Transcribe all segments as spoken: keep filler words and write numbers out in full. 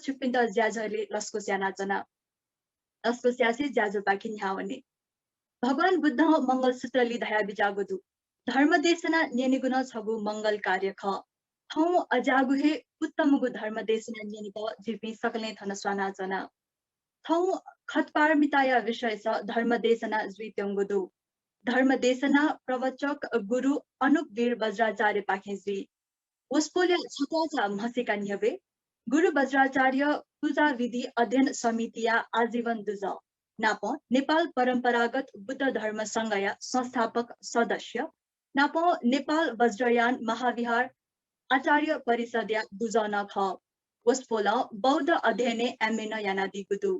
छिकपिन्त ज्याझ्वलय् लसकुस यानाच्वना। लसकुस यासें ज्याझ्वःपाखे न्ह्यावने। भगवान बुद्धं मंगलसूत्रलय् धयाबिज्याःगु दु, धर्मदेशना न्यनेगु नं छगू मंगल कार्य खः। थौं अज्याःगु हे उत्तमगु धर्मदेशना न्यनेत जिपिं सकलें थन स्वानाच्वना। थौं खटपारमिताया विषयस धर्मदेशना जुइत्यंगु दु। धर्मदेशना प्रवचक गुरु अनुप वीर वज्राचार्यपाखें जुइ। वसपोलया छत्वाःचा म्हसीका न्ह्यब्वये गुरु वज्राचार्य पूजा विधि अध्ययन समितिया आजीवन दुजः, नापं नेपाल परम्परागत बुद्ध धर्म संघया संस्थापक सदस्य, नापं नेपाल वज्रयान महाविहार आचार्य परिषदया दुजः नं खः। वसपोलं बौद्ध अध्ययनय् एमए नं यानादीगु दु।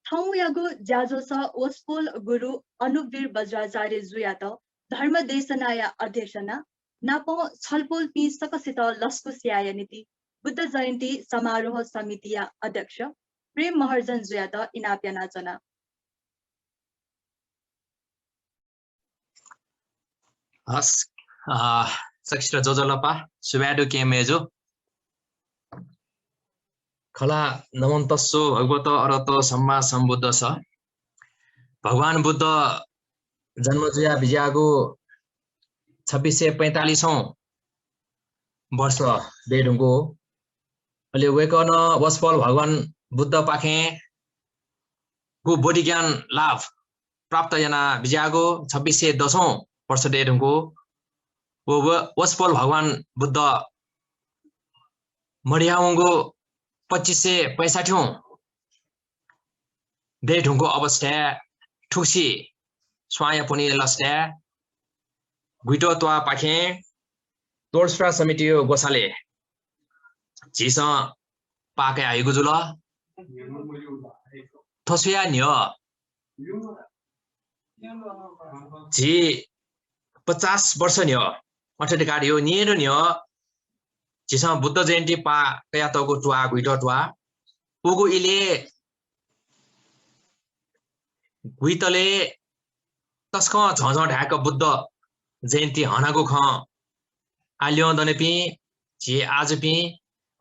थौंयागु ज्याझ्वलय् वसपोल गुरु अनुप वीर वज्राचार्य जुयात धर्मदेशनाया अध्यक्षना नापं छलपोलपिं सकसित लसकुस यायेया निंतिं बुद्ध जयन्ती समारोह समितिया अध्यक्ष प्रेम महर्जन जुयात इनाप यानाच्वना। हस्, अ, सकसित ज्वजलपा, सुभाय् दु केहेँ मय्जु। खला, नमोन्तस्सो भगवतो अरहतो सम्मा सम्बुद्धस्स। भगवान बुद्ध जन्म जुया बिज्याःगु छब्बिस सय पैंतालिसौं वर्ष दये धुंकू। अले वय्कलं वसपोल भगवान बुद्धपाखें गु बोधिज्ञान लाभ प्राप्त याना बिज्याःगु छब्बिस सय दसौं वर्ष दये धुंकू। व, व वसपोल भगवान बुद्ध मदयावंगु पच्चिस सय पैंसठ्ठीं दये धुंकू अवस्थाय् थुगुसी स्वांया पुन्हि लसताय् गुइतः त्वाःपाखें तोडसुरा समितिया ग्वसालय् झीसं पाः कयाहयागु जुल। थ्व स्वयाः न्ह्यः झी पचास वर्ष न्ह्यः, अथे धकाः धइगु न्येदँ न्ह्यः झीसं बुद्ध जयन्ती पाः कयातःगु त्वाः, गुइतः त्वाः। उगु इलय् गुइतलय् तसकं झःझः धाय्क बुद्ध जयन्ती हनागु खँ आः ल्यं दनिपिं झी आजुपिं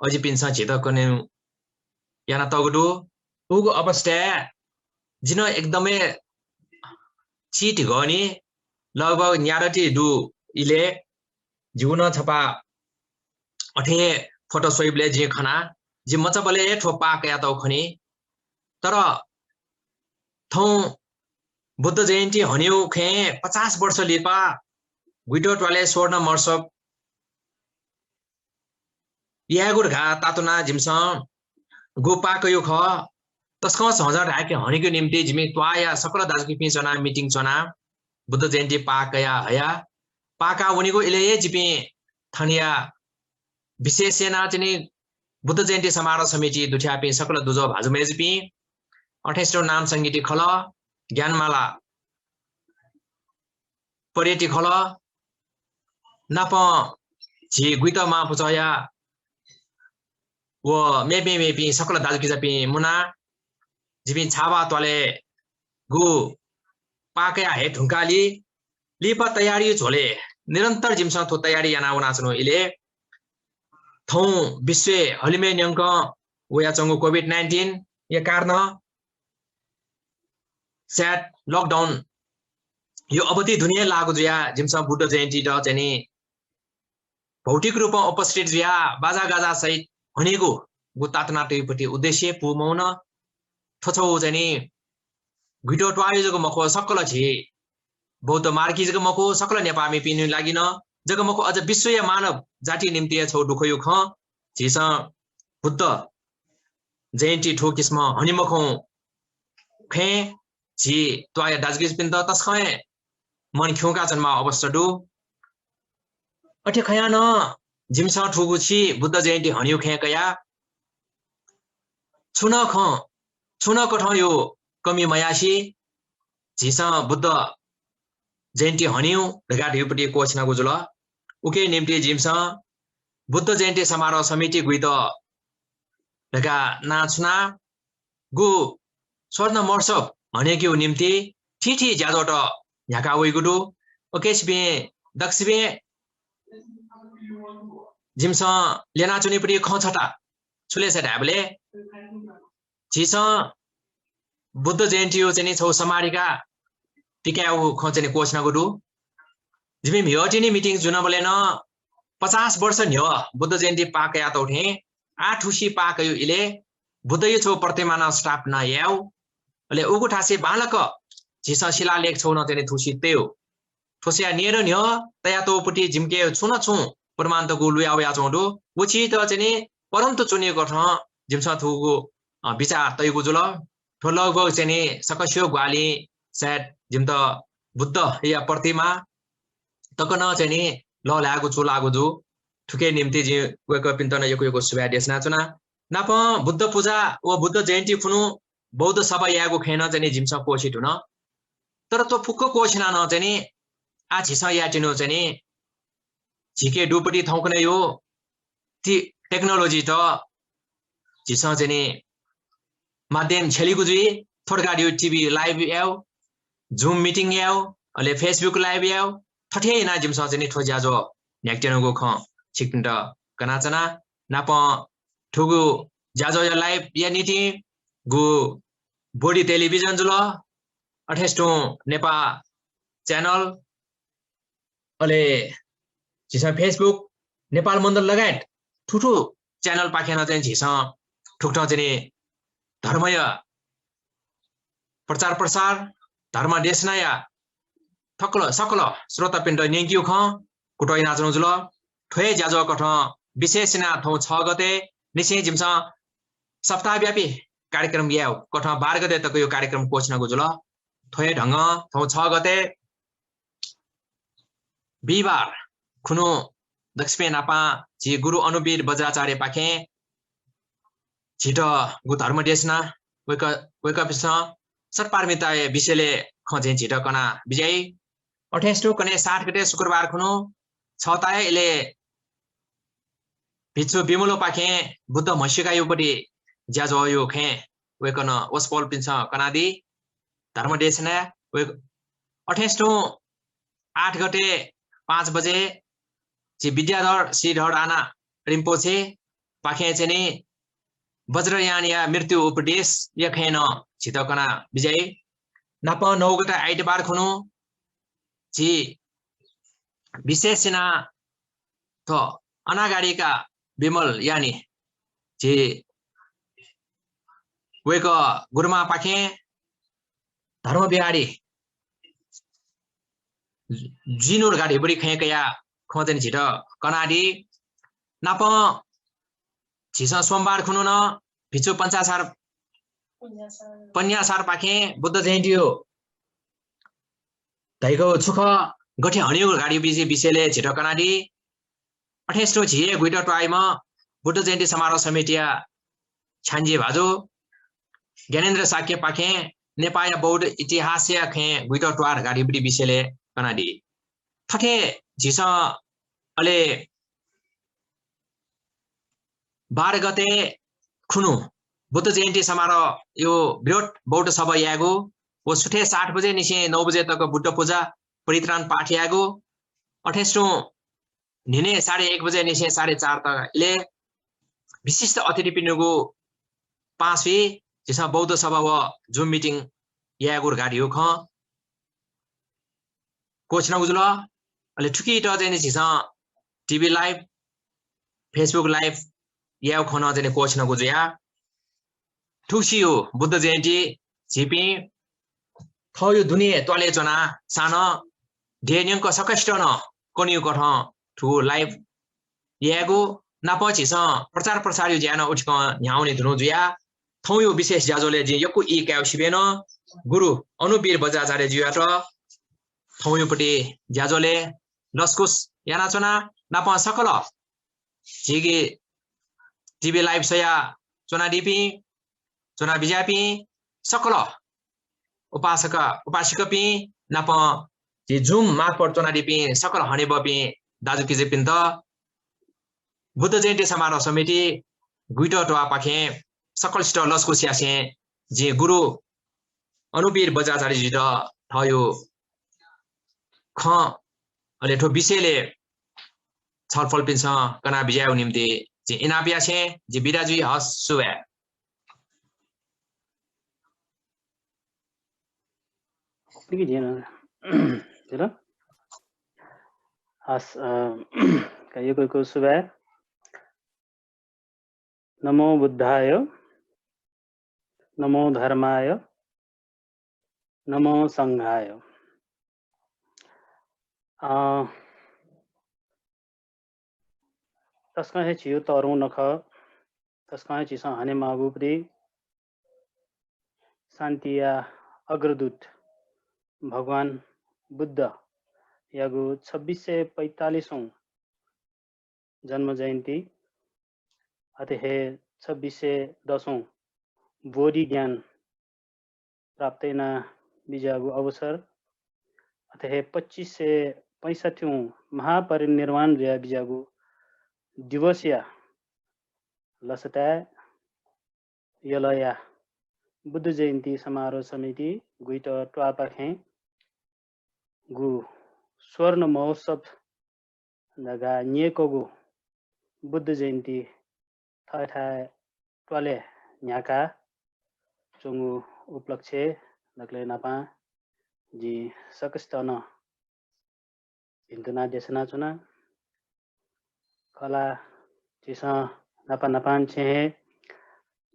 अजिपिन्सं झीत कने यानातःगु दु। उगु अवस्थाय् जि नं एकदमै चिधिगः नि, लगभग न्यादँति दु इलय् जिगु नं छपा अथे हे फोटो स्वइबलय् जिं खना। जि मचाबलय् हे थ्व पाः कयातःगु खनी। तर थौं बुद्ध जयन्ती हनेगु खँय् पचास वर्ष लिपा गुइतः त्वालय् स्वर्ण महोत्सव यायेगु धकाः तातुना जिमिसं गु पाः कयागु खः। तसकं झःझः धाय्क हनेगु निंतिं जिमि त्वाःया सकल दाजुकिजापिं च्वना, meeting च्वना, बुद्ध जयन्ती पाः कयाहया, पाः काः वनेगु इलय् हे जिपिं थनया विशेष यानाच्वनी बुद्ध जयन्ती समारोह समिति दुथ्याःपिं सकल दुजः भाजु मय्जुपिं, अथेसां नाम संगीति खलः, ज्ञानमाला परेटी खलः, नापं झी गुइतः मांपुचःया व मेमेमेपिं सकल दाजुकिजापिं मुनाः जिपिं छाबा त्वालय् गु पाः कयाहये धुंकालि लिपा तयारी झ्वलय् निरन्तर जिमिसं थ्व तयारी याना वनाच्वनागु इलय् थौं विश्वय् हलिमय् न्यंकं वयाच्वंगु COVID nineteen या कारणं सायद lockdown यो अवधि दुने लाःगु जुयाः जिमिसं बुद्ध जयन्तीत चाहिँ नि भौतिक रूपं उपस्थित जुयाः बाजागाजा सहित हनेगु गु तातुना तुयुपति उद्देश्य पूमौन। थ्व छगू चाहिँ नि गुइतः त्वाःया जक मखु, सकल झी बौद्ध मार्गी जक मखु, सकल नेपाःमिपिनि लागि नं जक मखु, अझ विश्वया मानव जाति निम्तिया छगू दुःखया खँ। झीसं बुद्ध जयन्ती थ्व किसिमं हने मखं खँय् झी त्वाःया दाजुकिजापिन्त तसकं हे मन खिउँका च्वनेमाः अवस्था दु। अथे खयां नं जिमिसं थुगु छि बुद्ध जयन्ती हनेगु खँय् कयाः छुं नं खँ, छुं नं कथंया कमी मयासें झीसं बुद्ध जयन्ती हनेगु धकाः धइगुपति क्वःछिनागु जुल। उकिया निम्तिं जिमिसं बुद्ध जयन्ती समारोह समिति गुइतः धकाः नां छुनाः गु स्वर्ण महोत्सव हनेगु निम्तिं थीथी ज्याझ्वःत न्ह्याका वइगु दु। उकिसिबें दक्वसिबें जिमिसं ल्यनाच्वनीपति खँ छता छुले से धायेबले झीसं बुद्ध जयन्तीयो चाहिँ नि छौ समारिका पिकायु खँ चाहिँ नि क्वछनागु दु। जिमि म्हिगः तिनि meeting जुनबले न पचास वर्ष न्ह्यः बुद्ध जयन्ती पाकया तौ थें आ थुसी पाकयु इले बुद्धयु छौ प्रतिमा न स्थापना याउ। अले उगु थासे बालक झीसं शिलालेख छौ न चाहिँ नि थुसी तयु। थ्वसिया न्येर न्ह्यः तयातःपुटी जिमिके छुं न छुं प्रमाण तकु लुया वयाच्वं दु। व चित चाहिँ नि परन्त च्वनीगु कथं जिमिसं थुगु, अ, बिचाः तइगु जुल। थ्व लगभग चाहिँ नि सकस्यो ग्वालिं सायद जिमित बुद्धया प्रतिमा तक न चाहिँ नि लःल्हायेगु चूलाःगु जु। थुके निम्ति जिं वय्कःपिन्त न यक्व यक्व सुभाय् देछानाच्वना। नापं बुद्ध पुजा व बुद्ध जयन्ती खुन्हु बौद्ध सभा यायेगु खँय् न चाहिँ नि जिमिसं क्वःछी धुन। तर थ्व फुक्क क्वःछिना न चाहिँ नि आ झीसं यायेत्यनु चाहिँ नि झीके दुपटी थौंकन्हय् यो ति-, technology त झीसं चाहिँ नि माध्यम छ्यलिगु जुइ। थ्व धकाः यो TV live याउ, Zoom meeting याउ, अले Facebook live याउ, थथे याना जिमिसं चाहिँ नि थ्व ज्याझ्वः न्ह्याकेत्यनुगु खँ छिकपिन्त कनाच्वना। नापं थुगु ज्याझ्वःया live या निंतिं गु बोडी television जुल, अथेस तुं नेपाः channel, अले झीसं Facebook, नेपाल मण्डल लगायत थुथु channel पाखें नं चाहिँ झीसं थुकथं चाहिँ नि धर्मया प्रचार प्रसार, धर्म देशनाया थकल सकल श्रोतापिन्त न्यंकिउ खँ कुतः यानाच्वनु जुल। थ्व हे ज्याझ्वः कथं विशेष याना थौं छ गते निसें जिमिसं सप्ताहव्यापी कार्यक्रम याउ कथं बाह्र गते तक यो कार्यक्रम क्वःछिनागु जुल। थ्व हे ढंगं थौं छ गते बिहिबार खुन्हु दक्वसिबें नापं झी गुरु अनुवीर वज्राचार्यपाखें झीत गु धर्म देशना वय्क-, वय्कःपिन्सं सत्पारमिताया विषयले खँ चाहिँ झीत कना बिज्याइ। अथेस तुं कन्हय् सात गते शुक्रबार खुन्हु छता हे इले भिक्षु विमलोपाखें बुद्ध म्हसीकायुपति ज्याझ्वःयु खँय् वय्कलं वसपोलपिन्सं कनादी धर्म देशना। वय्क-, अथेस तुं आठ गते पाँच बजे झी विद्याधर श्रीधर राणा रिम्पोछेपाखें चाहिँ नि वज्रयानया मृत्यु उपदेशया खँय् नं झीत कना बिज्याइ। नापं नौ गते आइतबार खुन्हु झी विशेष याना थ्व अनागारिका विमल यानी झी वय्कः गुरुमांपाखें धर्मविहारी जुइनु धकाः धिबुरी खँय् कयाः खँ चाहिँ नि झीत कनादी। नापं झीसं सोमबार खुन्हु नं भिक्षु पञ्चासार, पन्यासारपाखें बुद्ध जयन्तीयो धइगु छु खः, गथे हनेगु धकाः विषयले झीत कनादी। अथेस तुं झी हे गुइत त्वाःम्ह बुद्ध जयन्ती समारोह समितिया छ्याञ्जे भाजु ज्ञानेन्द्र शाक्यपाखें नेपाःया बौद्ध इतिहासया खँय् गुइत त्वाः धकाः धिबुरी विषयले कनादी। थथे झीसं अले बाह्र गते खुन्हु बुद्ध जयन्ती समारोहयो बृहत् बौद्ध सभा यायेगु व सुथय् सात बजे निसें नौ बजे तक बुद्ध पुजा परित्राण पाठ यायेगु। अथेस तुं न्हिनय् साढे एक बजे निसें साढे चार तक इले विशिष्ट अतिथिपिनिगु पास हुइ झीसं बौद्ध सभा व Zoom meeting यायेगु धकाः धियो खँ क्वःछिनागु जुल। अले थुकित चाहिँ नि झीसं TV live, Facebook live यायेगु खँ नं चाहिँ नि क्वःछिनागु जुया। थुगुसियो बुद्ध जयन्ती झीपिं थःयो दुने त्वालय् च्वना सानं देय् न्यंक सकसित नं कनियो कथं थुगु live यायेगु नापं झीसं प्रचार प्रसारयो ज्या नं उथिकं न्ह्यावने धुनु जुया। थौंयो विशेष ज्याझ्वलय् जिं यक्व ई कायेगु सिबें नं गुरु अनुवीर वज्राचार्यजुयात थौंयोपति ज्याझ्वलय् लसकुस यानाच्वना। नापं सकल झीगि TV live स्वया च्वनादीपिं, च्वना बिज्यापिं सकल उपासक उपासिकापिं नापं झी Zoom मार्फत च्वनादीपिं सकल हनेबहःपिं दाजुकिजापिन्त बुद्ध जयन्ती समारोह समिति गुइत त्वाःपाखें सकलसित लसकुस यासें जिं गुरु अनुवीर बज्राचार्यजुयात थःयो खँ अले थ्व विषयले छलफलपिन्सं कना बिज्यायेगु निम्ति जिं इनाप यासें जि बिदा जुइ। हस्, सुभाय्। हस्, अ, यक्व यक्व सुभाय्। नमो बुद्धाय, नमो धर्माय, नमो संघाय। अ, तसकं हे झीगु तःधंगु नखः, तसकं हे झीसं हनेमाःगु पति शान्तिया अग्रदूत भगवान बुद्धयागु छब्बिस सय पैंतालिसौं जन्म जयन्ती, अथे हे छब्बिस सय दसौं बोधि ज्ञान प्राप्त याना बिज्याःगु अवसर, अथे हे पच्चिस सय पैंसठ्ठीौं महापरिनिर्वाण जुया बिज्याःगु दिवसया लसताय् यलया बुद्ध जयन्ती समारोह समिति गुइत त्वाःपाखें गु स्वर्ण महोत्सव धकाः न्यय्कूगु बुद्ध जयन्ती थःथाय् त्वालय् न्ह्याका च्वंगु उपलक्ष्यय् दकलय् न्हापां जिं सकसितं नं भिन्तुना देछाना च्वना। खला झीसं न्हापा न्हापांनिसें हे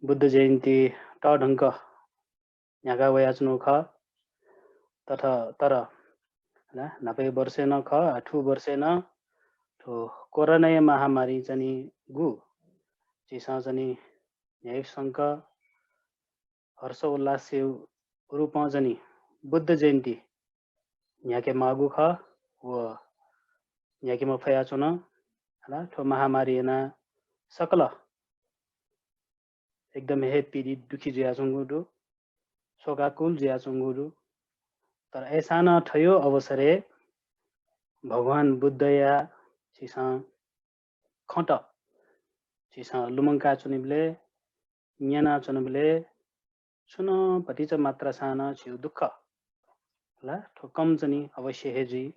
बुद्ध जयन्ती तःधंक न्ह्याका वयाच्वनागु खः। तथ-, तर, ला, न्हापाया वर्षय् नं खः, आ, थ्व वर्षय् नं थ्व कोरोनाया महामारी चाहिँ नि गु झीसं चाहिँ नि न्ह्याइपुसेंक हर्षोल्लासया रूपं चाहिँ नि बुद्ध जयन्ती न्ह्याके माःगु खः व न्ह्याके मफयाच्वन। हला, थ्व महामारी यानाः सकल एकदम हे पीडित दुःखी जुयाच्वंगु दु, शोकाकुल जुयाच्वंगु दु। तर अय्सां नं थ्व अवसरय् भगवान बुद्धया झीसं खँत झीसं लुमंकाच्वनीबलय्, न्यनाच्वनीबलय् छुं नं भतिचा मात्रासां नं झीगु दुःख ला थ्व कम चाहिँ नि अवश्य हे जुइ।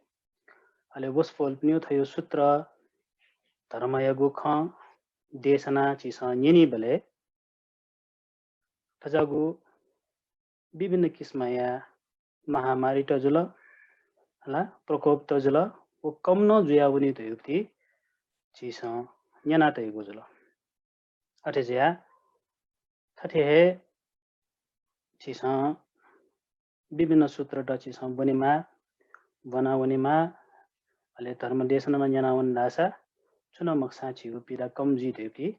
अले वसपोलपिनिगु थ्व सूत्र धर्मयागु खँ देशना झीसं न्यनीबलय् थज्याःगु विभिन्न किसिमया महामारीत जुल, ला प्रकोपत जुल, व कम नं जुयावनी धइगु झीसं न्यना तइगु जुल। अथे जुयाः थथे हे झीसं विभिन्न सूत्रत झीसं ब्वनेमाः, ब्वना वनेमाः, अले धर्म देशना नं न्यना वन धाःसा छुं नं मखुसां झीगु पीडा कम जुइ धइगु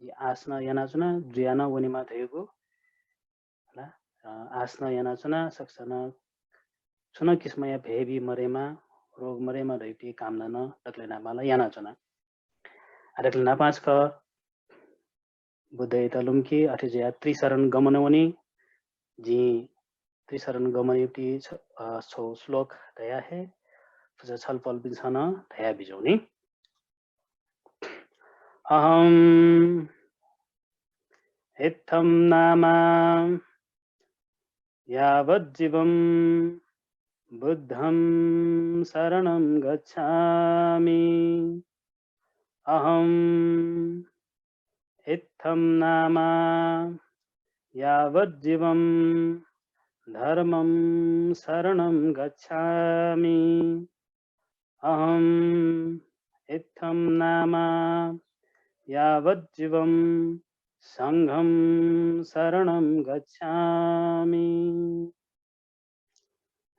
जि आश नं यानाच्वना, जुया नं वनेमाः धइगु, हला, अ, आश नं यानाच्वना। सकसित नं छुं नं किसिमया भय बी मदयेमा, रोग मदयेमा धइगु कामना नं दकलय् न्हापां ला यानाच्वना। आ, दकलय् न्हापां छकः बुद्धयात लुमंकी, अथे जुयाः त्रिशरण गमन वनी। जिं त्रिशरण गमनयागु पति छ-, अ, छगू श्लोक धया हे, फुसा छलपोलपिन्सं नं धया बिज्याहुँ नि। अहं इत्थं नामा यावज्जीवं बुद्धं शरणं गच्छामि। अहं इत्थं नामा यावज्जीवं धर्मं शरणं गच्छामि। अहं इत्थं नामा यावज्जीवं संघं शरणं गच्छामि।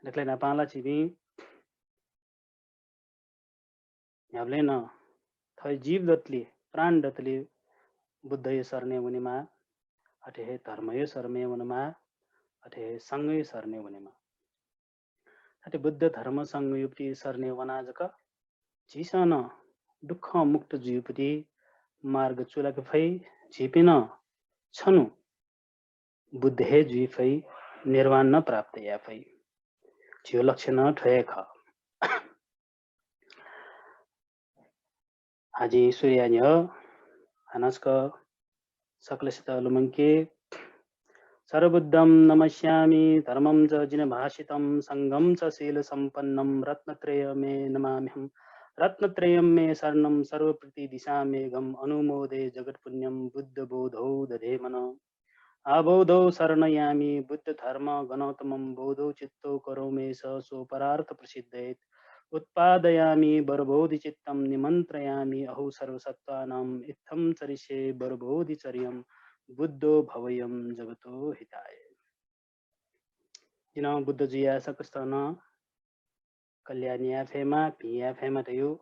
दकलय् न्हापां ला झीपिं न्ह्याबलें नं थः जीव दतले, प्राण दतले बुद्धया शरणय् वनेमाः, अथे हे धर्मया शरणय् वनेमाः, अथे हे संघया शरणय् वनेमाः। अथे बुद्ध धर्म संघयागु पति शरणय् वनाः जक झीसं नं दुःखं मुक्त जुइगु पति मार्ग चूलाके फइ। झीपिं नं छन्हु बुद्ध हे जुइ फइ, निर्वाण नं प्राप्त याये फइ। झीगु लक्ष्य नं थ्व हे खः। आः जिं सुरु याये न्ह्यः हानं छकः सकलसित लुमंके। सर्वबुद्धं नमस्यामि, धर्मं च जिनभासितं, संघं च शीलसम्पन्नं, रत्नत्रयं मे नमाम्यहम्। रत्नत्रयं मे शरणं सर्वप्रति दिशामेघं अनुमोदे जगत्पुण्यं बुद्धबोधौ दधे मनः। आबोधौ शरणयामि बुद्ध धर्म गणोत्तमं बोधौ चित्तौ करोमेश सो परार्थ प्रसिद्धयेत्। उत्पादयामि वरबोधि चित्तं निमन्त्रयामि अहौ सर्वसत्त्वानां इत्थं चरिष्ये वरबोधि चर्यं बुद्धो भवेयं जगतो हिताय। जिं बुद्ध जुयाः सकसितं नं कल्याण याये फयेमा, भिं याये फयेमा धयु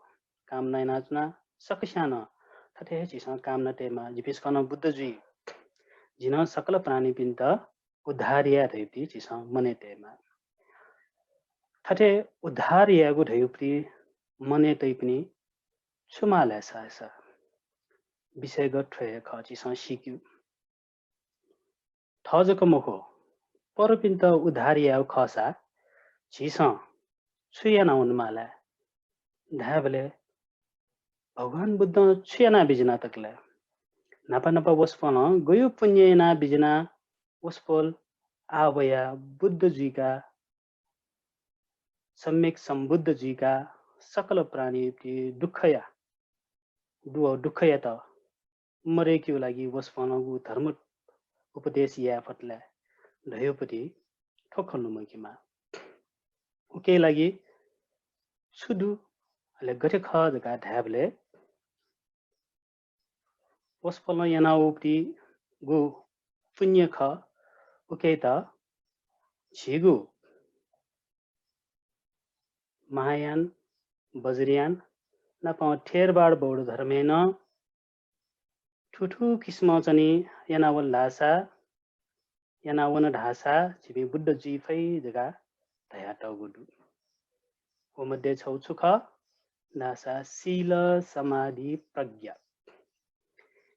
कामना यानाच्वना। सकस्यां नं थथे हे झीसं कामना तयेमा, जिपिसकं नं बुद्ध जुइ, जिं सकल प्राणीपिन्त उद्धार याये धयुति झीसं मनय् तयेमा। थथे उद्धार यायेगु धयुति मनय् तइपिनि छु माः लय् सा, सा? विषयगत थ्व हे खः, झीसं सीक्यु। थः जक मखु, परपिन्त उद्धार यायेगु खःसा झीसं छु याना वनेमाः लय् धायेबलय् भगवान बुद्धं छु याना बिज्याना तकलय् न्हापा न्हापा वसपोलं गयु पुण्य याना बिज्याना वसपोल आः वयाः बुद्ध जुइका, सम्यक सम्बुद्ध जुइका, सकल प्राणीति दुःखया, दु-, दुःखयात मदय्केगु लागि वसपोलंगु धर्म उपदेश याये फत लय् धयुपति थ्व खँ लुमंकेमा। उके लागि छु दु, अले गथे खः धकाः धायेबलय् वसपोलं यानावःपिं गु पुण्य खः, उकेत झीगु महायान, वज्रयान नाप थेरवाद बौद्ध धर्मय् नं थुथु किसिमं चाहिँ यानावल धाःसा, यानावन धाःसा झीपिं बुद्ध जुइ फइ धकाः धयातःगु दु। व मध्ये छगू छु खः धाःसा शील समाधि प्रज्ञा।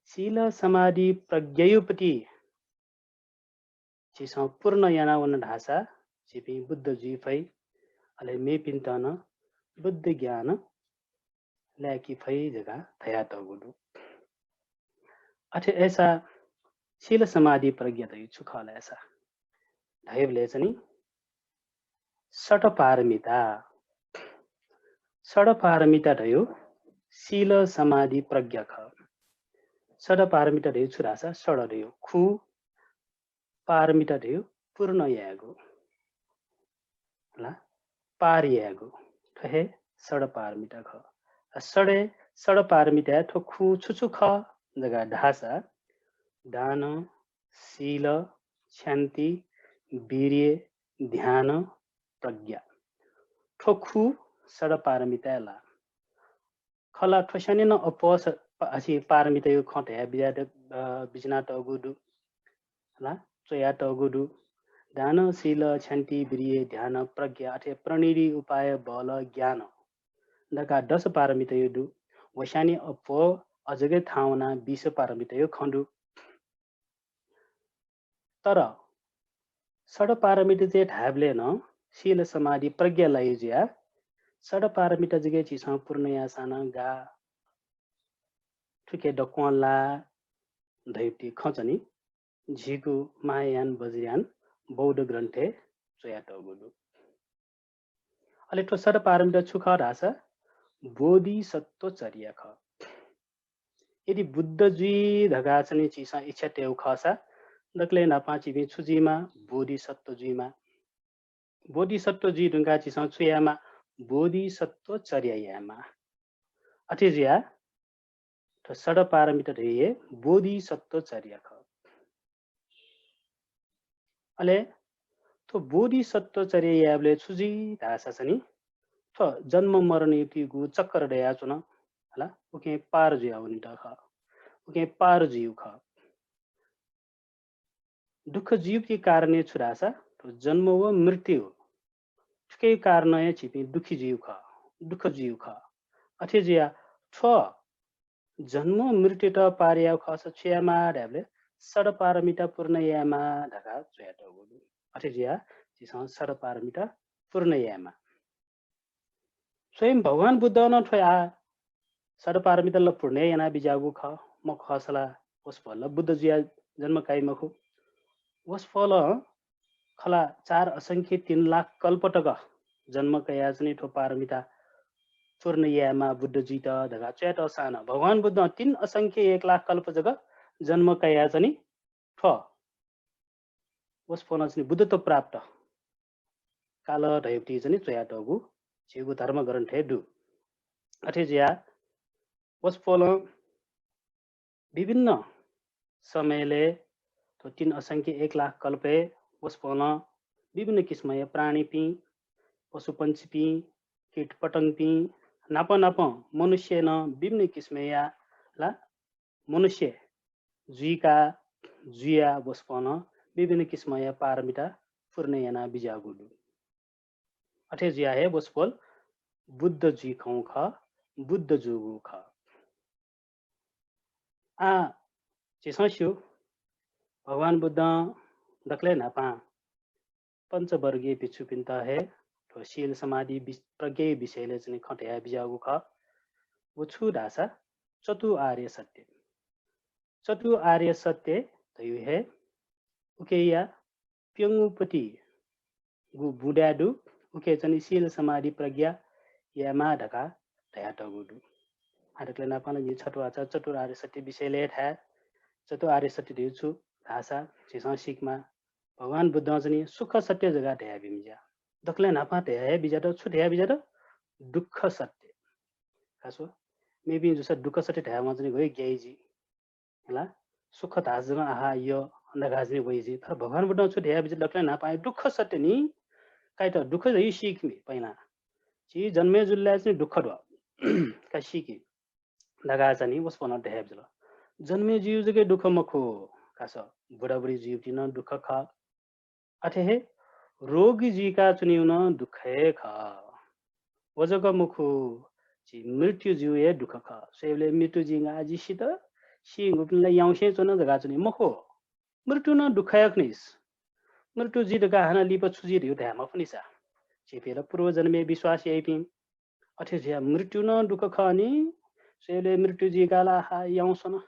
शील समाधि प्रज्ञायुपति झीसं पूर्ण यानावन धाःसा झीपिं बुद्ध जुइ फइ, अले मेपिन्त नं बुद्ध ज्ञान लाय्के फइ धकाः धयातःगु दु। अथे अय्सा शील समाधि प्रज्ञा धयु छु खः लय् सा धयेबलय् चाहिँ नि षट् पारमिता, षट् पारमिता धयु शील समाधि प्रज्ञा खः। षट् पारमिता धयु छु धाःसा षट् धयु खु, पारमिता धयु पूर्ण यायेगु, ला, पार यायेगु, थ्व हे षट् पारमिता खः। आ, षट्, षट् पारमिताय् थ्व खु छु छु खः धकाः धाःसा दान, शील, क्षान्ति, वीर्य, ध्यान, प्रज्ञा। थ्व खु षट् पारमिताय् ला। खला थ्व स्यानेनं अप्वः स-, पा-, अझ पारमितायु खँ धया बिज्या द-, अ, बिज्यानातःगु दु। ला, च्वयातःगु दु। दान, शील, क्षान्ति, वीर्य, ध्यान, प्रज्ञा, अथे प्रणिधि, उपाय, बल, ज्ञान धकाः दस पारमितायु दु। व स्याने अप्वः अझ गथे थाहां वनाः बीस पारमितायु खँ दु। तर षट् पारमिता चाहिँ धायेबलय् नं शील समाधि प्रज्ञा लाइ जुयाः षट् पारमिता जक झीसं पूर्ण याःसां नं गाः, थुके दक्वं लाः धयुति खँ चाहिँ नि झीगु महायान वज्रयान बौद्ध ग्रन्थय् च्वयातःगु दु। अले थ्व षट् पारमिता छु खः धाःसा बोधिसत्व चर्या खः। यदि बुद्ध जुइ धकाः चाहिँ नि झीसं इच्छा तयेगु खःसा दकलय् न्हापां झीपिं छु जुइमाः? बोधिसत्व जुइमाः। बोधिसत्व जुइ धुंकाः झीसं छु यायेमाः? बोधिसत्व चर्या यायेमाः। अथे जुयाः थ्व षट् पारमिता धइगु बोधिसत्व चर्या खः। अले थ्व बोधिसत्व चर्या यायेबलय् छु जुइ धाःसा चाहिँ नि थ्व जन्म मरणयुतिगु चक्कर दयाच्वन, हला, उकिं पार जुयावनीत खः, उकिं पार जुइगु खः। दुःख जुइगु कारणय् छु धाःसा थ्व जन्म व मृत्यु, थुके कारणय् झीपिं दुःखी जुइगु खः, दुःख जुइगु खः। अथे जुयाः थ्व जन्म मृत्युत पार यायेगु खःसा छु यायेमाः धायेबलय् षट् पारमिता पूर्ण यायेमाः धकाः च्वयातःगु दु। अथे जुयाः झीसं षट् पारमिता पूर्ण यायेमाः। स्वयं भगवान बुद्धं नं थ्व आ षट् पारमिता ला पूर्ण याना बिज्याःगु खः, मखु खःसा ला वसपोल ला बुद्ध जुयाः जन्म काइ मखु। वसपोलं खला चार असंख्य तीन लाख कल्प तक जन्म कयाः चाहिँ नि थ्व पारमिता पूर्ण यायेमाः बुद्ध जुइत धकाः च्वयातःसां नं भगवान बुद्धं तीन असंख्य एक लाख कल्प जक जन्म कयाच्वनी। थ्व वसपोलं चाहिँ बुद्धत्व प्राप्त काल धयागु चाहिँ च्वयातःगु झीगु धर्मग्रन्थय् दु। अथे जुयाः वसपोलं विभिन्न समयले थ्व तीन असंख्य एक लाख कल्पय् वसपोलं विभिन्न किसिमया प्राणीपिं, पशुपंक्षीपिं, कीटपतंगपिं नाप नाप मनुष्य नं विभिन्न किसिमया ला मनुष्य जुइका जुया वसपोलं विभिन्न किसिमया पारमिता पूर्ण याना बिज्याःगु दु। अथे जुया हे वसपोल बुद्ध जुइखं खः, बुद्ध जूगु खः। आ, झीसं स्यू, भगवान बुद्धं दकलय् न्हापां पञ्चवर्गीय भिक्षुपिन्त हे थ्व शील समाधि वि-, प्रज्ञाया विषयले चाहिँ खँ धया बिज्याःगु खः। व छु धाःसा चतु आर्य सत्य। चतु आर्य सत्य धयु हे उकेया प्यंगुपति गु बुँदा दु, उके चाहिँ शील समाधि प्रज्ञा यायेमाः धकाः धयातःगु दु। आदकले नापां जिं छत्वाचा चतुर आर्य सत्य विषयले थाय्। चतु आर्य सत्य धयु छु धाःसा झीसं सीकेमाः। भगवान बुद्धं चाहिँ सुख सत्य जगह धया बिमिज्या। दकलय् न्हापां धया हे बिज्यात, छु धया बिज्यात? दुःख सत्य। खासो मेपिं जुसा दुःख सत्य धायेवं चाहिँ गयो ग्याइजी। हला, सुख धाःसा जक आहा य नगाजने वइजी। तर भगवान बुद्धं छु धया बिज्यात? दकलय् न्हापां दुःख सत्य नि। काइत दुःख धइ सीकेमि पहिला। झी जन्मे जुल्लाय् चाहिँ दुःख दु। का सीके। दगाचा नि वसपोलं धया बिज्यात। जन्मे जुयु जक दुःख मखु। कास बुढाबुढी जुयुति नं दुःख खः। अथे हे रोगी जुइका च्वनेयु नं दुःख हे खः। व जक मखु, झी मृत्यु जुयु हे दुःख खः। स्वयेबलय् मृत्यु जिंगा जि सित, सीगुपिन्ला याउँसे च्वन जगा च्वने मखु। मृत्यु नं दुःख हे खनिस। मृत्यु जि धकाः हानं लिपा छु जि धयु धाये मफुनिसा। झीपिं ला पूर्वजन्मे विश्वास याइपिं। अथे जुया मृत्यु नं दुःख खः नि। स्वयेबलय् मृत्यु जिंकाला हा याउँसन।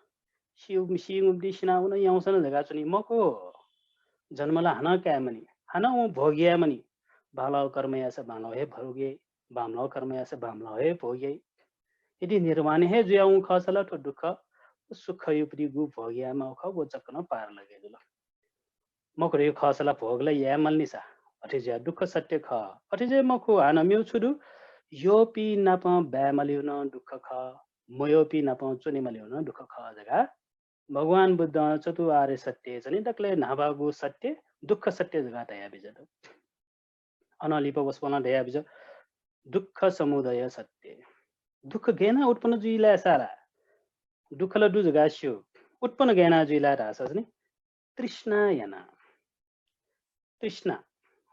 सिउ, सीगुम्ति सिनावन याउँसन जगा च्वनी मखु। जन्म ला हानं कायेमनि, हानं वं भोग यायेमनि। बांलाउ कर्म याःसा बांलाउ हे भोग याइ, बांमलाउ कर्म याःसा बांमलाउ हे भोग याइ। यदि निर्वाण हे जुया वं खःसा ला थ्व दुःख सुखयुपति गु भोग यायेमाउ खः, व जक नं पार लगे जुल। मखु धयु खःसा ला भोग ला यायेमालनिसा। अथे जुया दुःख सत्य खः। अथे जुया मखु, हानं मेउ छु दु? यःपिं नाप बायेमालिउ नं दुःख खः, मयःपिं नाप च्वनेमालिउ नं दुःख खः जगा भगवान बुद्धं चतु आर्य सत्य चाहिँ दकलय् न्हापागु सत्य दुःख सत्य जगा धया बिज्यात। अनं लिपा वसपोलं धया बिज्यात दुःख समुदय सत्य। दुःख गय् याना उत्पन्न जुइ ला सारा? दुःख ला दु जगा स्यू। उत्पन्न गय् याना जुइ ला धाःसा चाहिँ तृष्णा याना। तृष्णा,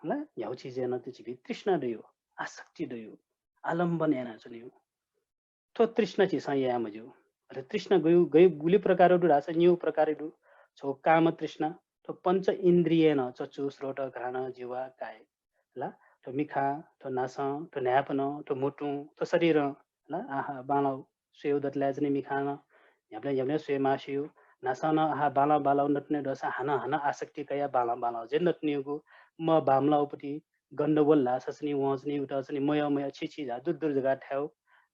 हला, न्ह्याउ चिजय् नं त झीपिं तृष्णा दयु, आसक्ति दयु, आलम्बन याना च्वनेयु। थ्व तृष्णा झीसं याये मज्यू। अथे तृष्णा गयु, गयु गुलि प्रकार दु धाःसा निउ प्रकार दु। छौ काम तृष्णा, थ्व पञ्च इन्द्रियं, चक्षु, श्रोत्र, घ्राण, जिह्वा, काय, हला, थ्व मिखां, थ्व नासं, थ्व न्हाय्पनं, थ्व म्हुतुं, थ्व शरीरं, हला, आहा, बांलाउ, स्वयेउ दतले चाहिँ मिखां नं न्ह्याबलें न्ह्याबलें स्वये मास्यू। नासं नं आहा बांलाउ बांलाउ नतुने दःसा हानं हानं आसक्ति कयाः बांलाउ बांलाउ जे नतुनेगु, म बांमलाउपति गण्डगोल लासा चाहिँ वं चाहिँ उत चाहिँ मयः मयः छि छि झा दुर दुर जगा थायु।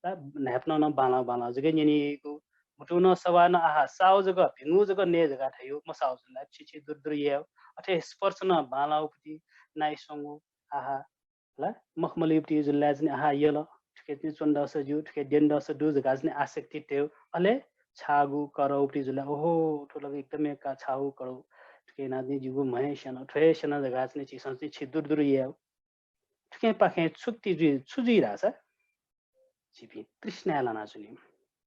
ला न्हाय्पनं नं बांलाउ बांलाउ जक न्यनेगु। म्हुतुं नं सवाः नं आहा साउ जक भिंगु जक नये जगा थायु, मसाउ जुल ला छि छि दुर दुर यायु। अथे स्पर्श नं बांलाउपति नाइस्वंगु आहा ला मखमलिउपति जुल ला चाहिँ आहा यल। थुके चाहिँ च्वन दःसा ज्यू, थुके द्यन दःसा दु जगा चाहिँ आसक्ति तयु। अले छागु करौपति जुल ला, ओहो, थ्व लग एकदमै का छागु करौ। थुके याना चाहिँ जिगु म्हय् स्यन, थ्व हे स्यन जगा चाहिँ झीसं चाहिँ छि दुर दुर यायु। थुके पाखें छुक्ति जुइ, छु जुइ धाःसा झीपिं तृष्णाय् लाना च्वनेयु,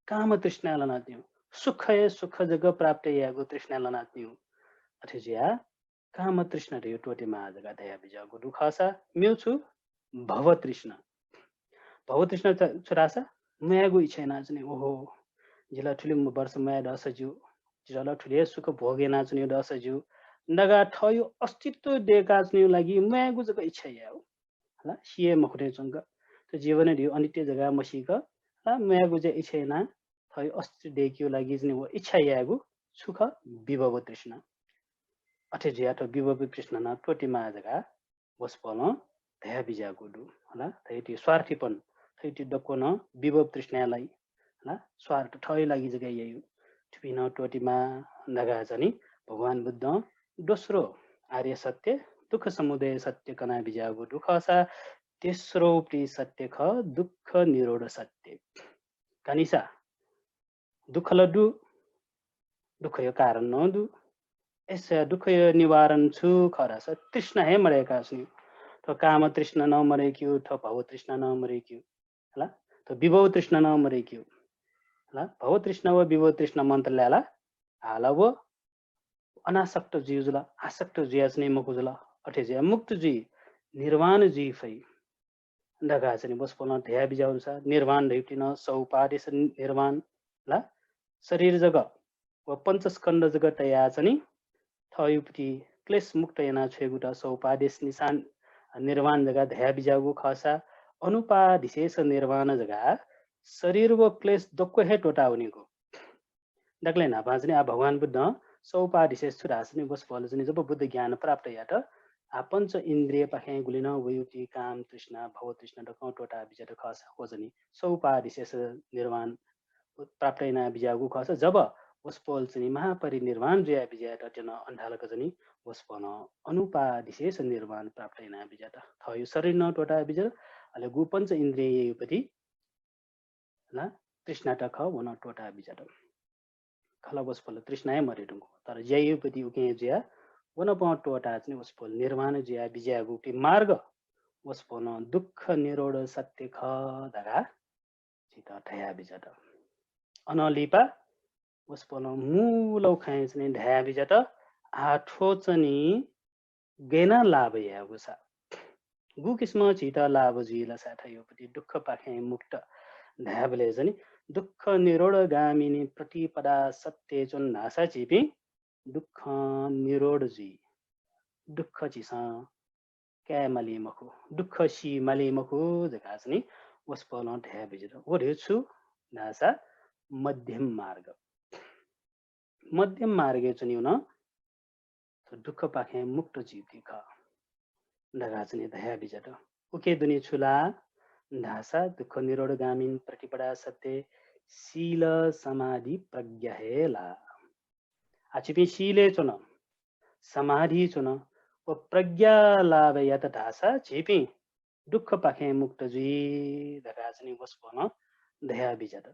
काम तृष्णाय् लाना च्वनेयु, सुखय् सुख जक प्राप्त यायेगु तृष्णाय् लाना च्वनेयु। अथे जुया काम तृष्णा धयु त्वःते माः जगा धया बिज्याःगु दु खःसा मेउ छु भव तृष्णा। भव तृष्णा छु धाःसा म्वायेगु इच्छा याना च्वने, ओहो, जिला थुलि वर्ष म्वाये दःसा ज्यू, जिला थुलि हे सुख भोग याना च्वने दःसा ज्यू। नगा थयु अस्तित्व दयेका च्वनेयु लागि म्वायेगु जक इच्छा यायु। हला, सिये मखुथें च्वंक, थ्व जीवन धयु अनित्य जगा मसीक, हला, म्वायेगु जे इच्छा याना थयु अस्तित्व दयेकेयु लागि चाहिँ व इच्छा यायेगु छु खः? विभव तृष्णा। अथे जुया थ्व विभव तृष्णा नं त्वःते माः जगा वसपोलं धया बिज्याःगु दु। हला, धयाति स्वार्थीपन, थुइति दक्व नं विभव तृष्णाय् लाइ। ला, स्वार्थ थःगु लागि जक याइगु। थुपिं नं त्वःतेमा धकाः चाहिँ नि भगवान बुद्धं दोस्रो आर्य सत्य, दुःख समुदय सत्य कना बिज्याःगु दु खःसा, तेस्रो प्रि सत्य खः दुःख निरोध सत्य। कनिसा दुःख ला दु, दुःखया कारण नं दु। अय्सा दुःखया निवारण छु खः धाःसा तृष्णा हे मदय्काच्वनी। थ्व काम तृष्णा नं मदय्क्यू, थ्व भव तृष्णा नं मदय्क्यू। हला, थ्व विभव तृष्णा नं मदय्क्यू। हला, भव तृष्णा व विभव तृष्णा मन्तले ला, हाल व अनासक्त जुइ जुल, आसक्त जुयाच्वनी मखु जुल। अथे जुया मुक्त जुइ, निर्वाण जुइ फइ धकाः चाहिँ नि वसपोलं धया बिज्याःगु अनुसार निर्वाण धइपिं नं सौपादेश निर्वाण ला, शरीर जक व पञ्चस्कन्ध जक तया चाहिँ नि थःयुपति क्लेश मुक्त याना छ्वयेगुत सौपादेश निशान निर्वाण जक धया बिज्याःगु खःसा, अनुपादिशेष निर्वाण जक शरीर व क्लेश दक्व हे त्वःता वनीगु। दकलय् न्हापां चाहिँ नि आ भगवान बुद्धं सौपादिशेष छु धाःसा नि वसपोल चाहिँ नि जब बुद्ध ज्ञान प्राप्त यात, आ पञ्च इन्द्रियपाखें गुलि नं वयुति काम तृष्णा, भव तृष्णा दक्वं त्वःता बिज्यात खःसा, व चाहिँ नि सौपादिशेष निर्वाण प्राप्त याना बिज्याःगु खःसा, जब वसपोल चाहिँ नि महापरिनिर्वाण जुया बिज्यात त्यन अन्धालक चाहिँ नि वसपोलं अनुपादिशेष निर्वाण प्राप्त याना बिज्यात। थःयु शरीर नं त्वःता बिज्यात, अले गु पञ्च इन्द्रिययुपति ला, तृष्णा त खः, व नं त्वःता बिज्यात। खला वसपोल तृष्णा हे मदयेधुंकू, तर ज्यायुपति उकें जुया व नं पं त्वःता चाहिँ नि वसपोल निर्वाण जुया बिज्याःगु पि मार्ग वसपोलं दुःख निरोध सत्य खः धकाः झीत धया बिज्यात। अनं लिपा वसपोलं मूलौ खँय् चाहिँ नि धया बिज्यात, आ थ्व चाहिँ नि गय् याना लाभ यायेगु सा। गु किसिमं झीत लाभ जुइ ला सा थःयुपति दुःखपाखें मुक्त धायेबलय् चाहिँ नि दुःख निरोधगामिनी प्रतिपदा सत्य च्वन धाःसा झीपिं दुःख निरोध जुइ, दुःख झीसं काये माली मखु, दुःख सी माली मखु धकाः चाहिँ नि वसपोलं धया बिज्यात। व धयु छु धाःसा मध्यम मार्ग। मध्यम मार्गय् च्वनीगु नं थ्व दुःखपाखें मुक्त जुइति खः धकाः चाहिँ नि धया बिज्यात। उके दुने छु ला धाःसा दुःख निरोधगामिनी प्रतिपदा सत्य शील समाधि प्रज्ञा हे ला। आ झीपिं शीलय् च्वन, समाधि च्वन व प्रज्ञा लाभ यात धाःसा झीपिं दुःखपाखें मुक्त जुइ धकाः चाहिँ नि वसपोलं धया बिज्यात।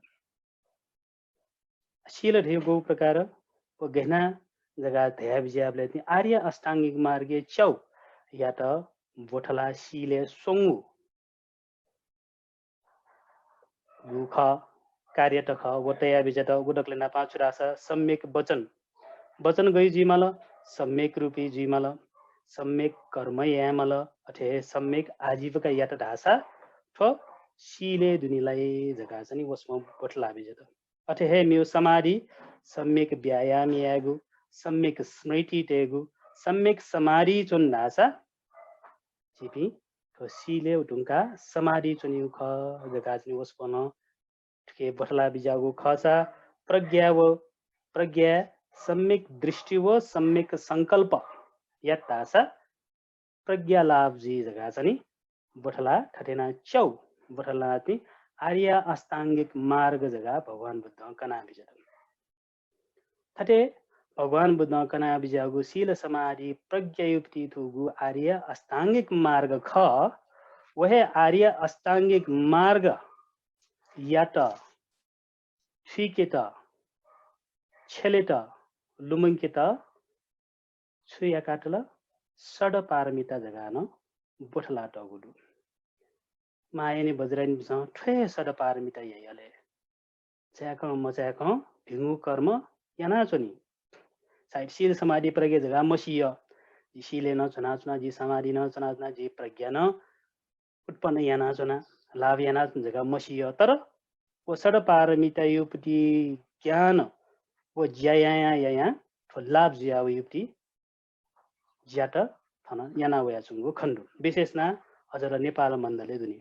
शील धयु गु प्रकार व गय् याना जगाः धया बिज्याबलय् तिनि आर्य अष्टाङ्गिक मार्गय् च्याउ यात ब्वथला शीलय् स्वंगु गु खः, कार्यत खः, व तया बिज्यात। व दकलय् न्हापां छु धाःसा सम्यक वचन, वचन गयु जुइमाल, सम्यक रूपी जुइमाल, सम्यक कर्म यायेमाल, अथे हे सम्यक आजीविका यात धाःसा थ्व शीलय् दुने लाइ धकाः चाहिँ नि वसपों ब्वथला बिज्यात। अथे हे मेउ समाधि, सम्यक व्यायाम यायेगु, सम्यक स्मृति तयेगु, सम्यक समाधि च्वन धाःसा झीपिं थ्व शीलय् धुंकाः समाधि च्वनीगु खः धकाः चाहिँ नि वसपोलं थुके ब्वथला बिज्याःगु खःसा प्रज्ञा व प्रज्ञा सम्यक दृष्टि व सम्यक संकल्प यात धाःसा प्रज्ञा लाभ जुइ धकाः चाहिँ नि ब्वथला थथे याना च्याउ ब्वथला तिनि आर्य अष्टाङ्गिक मार्ग धकाः भगवान बुद्धं कना बिज्यात। थथे भगवान बुद्धं कना बिज्याःगु शील समाधि प्रज्ञायुपति थुगु आर्य अष्टाङ्गिक मार्ग खः। व हे आर्य अष्टाङ्गिक मार्ग यात थुइकेत, छ्यलेत, लुमंकेत छु याकातल? षड् पारमिता धकाः नं ब्वथलातःगु दु। महायानी वज्रयानीपिसं थ्व हे षड् पारमिता याइहले चाय्कं मचाय्कं भिंगु कर्म यानाच्वनी। सायद शील समाधि प्रज्ञा धकाः मसीह। जि शीलय् नं च्वनाच्वना, जि समाधि नं च्वनाच्वना, जि प्रज्ञा नं उत्पन्न यानाच्वना, लाभ यानाच्वना धकाः मसीह। तर व षड् पारमितायुपति ज्ञान व ज्या यायां यायां थ्व लाभ जुयावयुपति ज्यात थन याना वयाच्वंगु खने दु। विशेष यानाः अझ ला नेपाल मण्डलय् दुनि।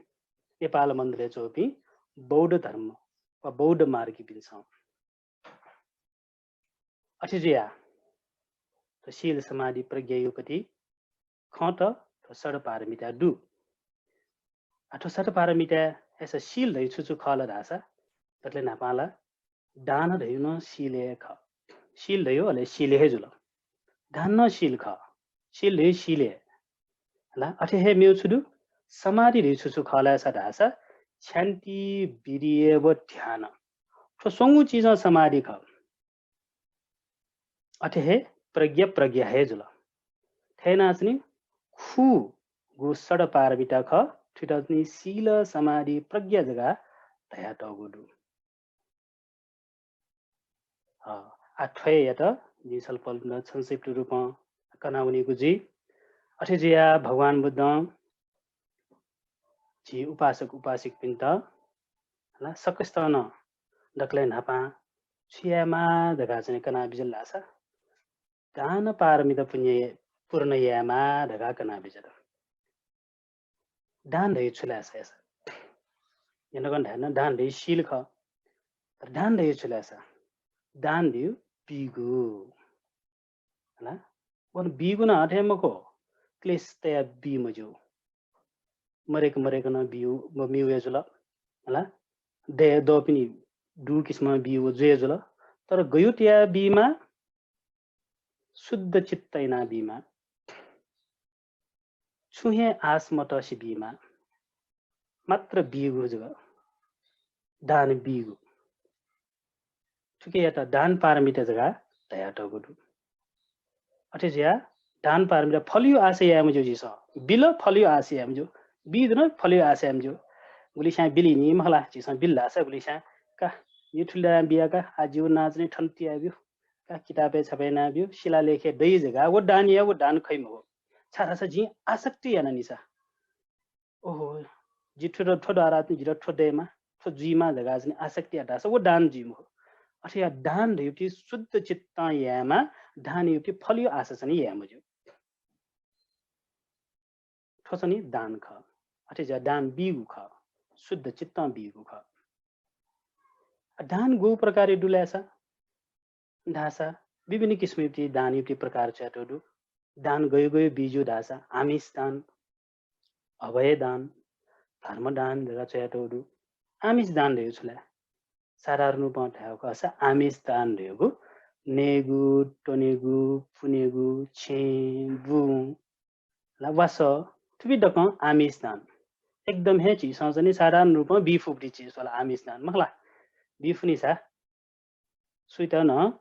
नेपाल मण्डलय् च्वंपिं बौद्ध धर्म वा बौद्ध मार्गीपिन्सं। अथे जुयाः थ्व शील समाधि प्रज्ञायुपति खँत थ्व षड् पारमिता दु। आ, थ्व षड् पारमिता अय्‌सा शील धइगु छु छु खः ला धाःसा, दकले न्हापां ला दान धइगु नं शील हे खः। शील धइगु अले शील हे जुल। दान नं शील खः। शील धइगु शील हे। हला, अथे हे मेगु छु दु? समाधि धइगु छु छु खः ला धाःसा, क्षान्ति, वीर्य व ध्यान। थ्व स्वंगू चिजं समाधि खः। अथे हे प्रज्ञा, प्रज्ञा हे जुल। थथे यानाः चाहिँ नि खुगू षड् पारमिता खः, थुइत चाहिँ नि शील, समाधि, प्रज्ञा जक धयातःगु दु। अ, आ थ्वयात जिं छलपोलपिन्त संक्षिप्त रूपं कनावनीगु जुइ। अथे जुयाः भगवान बुद्धं झी उपासक उपासिकापिन्त, हला, सकसितं नं दकले न्हापां छु यायेमाः धकाः चाहिँ कनाबिज्यात धाःसा, दान पारमिता पुण्य पूर्ण यायेमाः धकाः कनाबिज्यात। दान धइगु छु ला धाःसा, यंकं धायेन दान धइगु शील खः। तर दान धइगु छु ला धाःसा, दान धइगु बीगु। हला? व बीगु नं अथे हे मखु, क्लेश तयाः बी मज्यू। मदय्क मदय्क नं बीगु, व म्यू हे जुल। हला? दया दःपिनि दु किसिमं बीगु जुया जुल। तर गय् तयाः बीमाः, शुद्ध चित्त यानाः बीमाः। छुं हे आश मतसे बीमाः। मात्र बीगु जक। दान बीगु। थुकियात दान पारमिता जक धयातःगु दु। अथे जुयाः दान पारमिता फलया आशा याये मज्यू झीसं। बिल फलया आशा याये मज्यू। बी धुन फलया आशा याये मज्यू। गुलिस्यां बिल नि मखु ला, झीसं बिल धाःसा गुलिस्यां का, जिं थुलि दां बिया का, आ जिगु नां चाहिँ नि थन तियाब्यु। का किताबय् छापय् यानाब्यु, शिलालेखय् दइ जक व दान या, व दान खइ मखु। छाय् धाःसा जिं आसक्ति यानानिसा। ओहो, जि थ्व, थ्व द्वारा जितः थ्व दयेमा, थ्व जुइमा धकाः चाहिँ नि आसक्ति यात धाःसा व दान जुइ मखु। अथे या दान धइगु शुद्ध चित्तं यायेमा, दान धइगु फलया आशा चाहिँ नि याये मज्यू। थ्व चाहिँ नि दान खः। अथे जुयाः दान बीगु खः, शुद्ध चित्तं बीगु खः। आ, दान गु प्रकारया दु ला धाःसा, धाःसा विभिन्न किसिमया दानया प्रकार च्वयातःगु दु। दान गय् गय् बी ज्यू धाःसा आमिष दान, अभय दान, धर्म दान धकाः च्वयातःगु दु। आमिष दान धइगु छु ला? साधारण रूपं धायेगु खःसा आमिष दान धइगु नयेगु, त्वनेगु, पुनेगु, छेँ, बुँ, ला वासः, थुपिं दक्वं आमिष दान। एकदम हे झीसं चाहिँ नि साधारण रूपं बी फुगु चिज खः ला आमिष दान, मखु ला? बी फुनिसा सुइत नं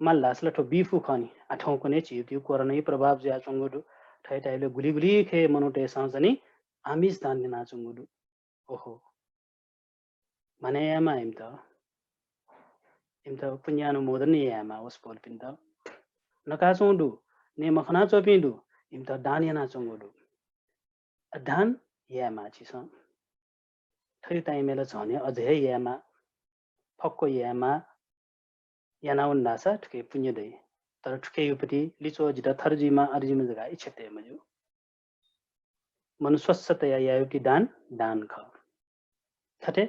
माल धाःसा ला थ्व बी फु खः नि। आ थौंकन्हय् झीपिं कोरोनाया प्रभाव जुयाच्वंगु दु। थथे धाइबलय् गुलि गुलि खय् मनूतय्सं चाहिँ नि आमिष दान यानाच्वंगु दु। ओहो, मानय् यायेमाः इमित, इमित पुण्यानुमोदन यायेमाः वसपोलपिन्त। नकाच्वंगु दु, नये मखनाच्वंपिं दु, इमित दान यानाच्वंगु दु। अ, दान यायेमाः झीसं। थ्व time-य् ला झन हे अझ हे यायेमाः, फक्व यायेमाः, याना वन धाःसा थुकी पुण्य दइ। तर थुकी उपति लिच्वः जितः थर जुइमा, अथे जुइमा धकाः इच्छा तये मज्यू। मन स्वस्थ तयाः याःगु दान, दान खः। थथे,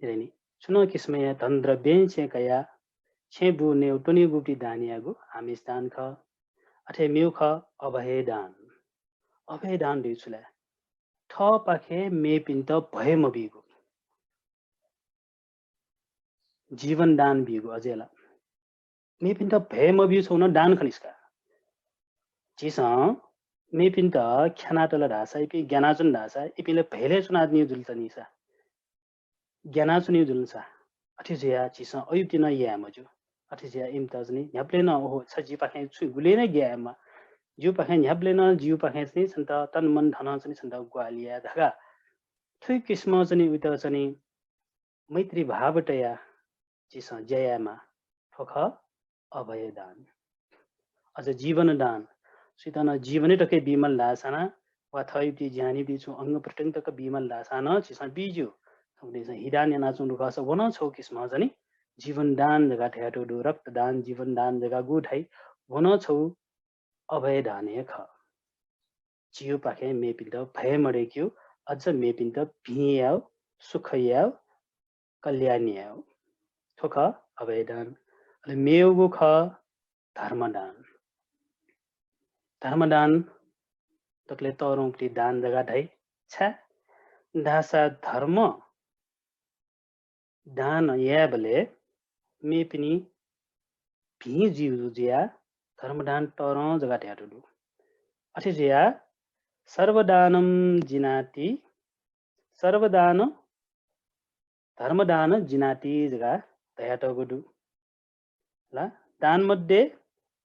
हेरनि, छुं नं किसिमया धन द्रव्यं छेँ कयाः छेँ बू नयेगु त्वनेगु दान याःगु आमिष दान खः। अथे मेगु खः अभय दान। अभय दान धइगु छु ला? थःपाखें मेपिन्त भय मबीगु। जीवन दान बीगु अझ ला। मेपिन्त भय मब्यू छगू नं दान खनिस्का। झीसं मेपिन्त ख्यानातल धाःसा, इपिं ग्यानाच्वन धाःसा, इपिं ला भयलय् च्वनाच्वनीगु जुल तनिसा, ग्यानाच्वनीगु जुल सा। अथे जुयाः झीसं अयुक्ति नं याये मज्यू। अथे जुयाः इमित चाहिँ नि न्ह्याबलें नं, ओहो, छ जिपाखें छुं गुलि नं ग्याये माः, जिपाखें न्ह्याबलें नं, जिपाखें चाहिँ नि छन्त तन मन धनं चाहिँ नि छन्त ग्वाहालि याये धकाः थुइ किसिमं चाहिँ नि उइत चाहिँ नि मैत्री भाव तयाः झीसं ज्या यायेमाः। थ्व खः अभय दान। अझ जीवन दान, सुइत नं जीवनय् तक बीमाल धाःसा नं, वा थःयुति ज्यानयुति छुं अंग प्रत्यंग तक बीमाल धाःसा नं झीसं बी ज्यू। थौंकन्हय् हि दान यानाच्वंगु खःसा व नं छगू किसिमं चाहिँ नि जीवन दान धकाः धयातःगु दु, रक्त दान, जीवन दान धकाः गु धाइ, व नं छगू अभय दान हे खः। झीयुपाखें मेपिन्त भय मदय्केगु, अझ मेपिन्त भिं यायेगु, सुख यायेगु, कल्याण यायेगु। थ्व खः अभय दान। अले मेगु खः धर्म दान। धर्म दान दकले तःधंगु दान धकाः धाइ। छाय्? धाःसा धर्म दान यायेबलय् मेपिनि भिं जुइ जुयाः धर्मदान तःधं जक धयातःगु दु। अथे जुयाः सर्वदानं जिनाति, सर्वदान धर्मदान जिनाति जक धयातःगु दु। ला, दान मध्ये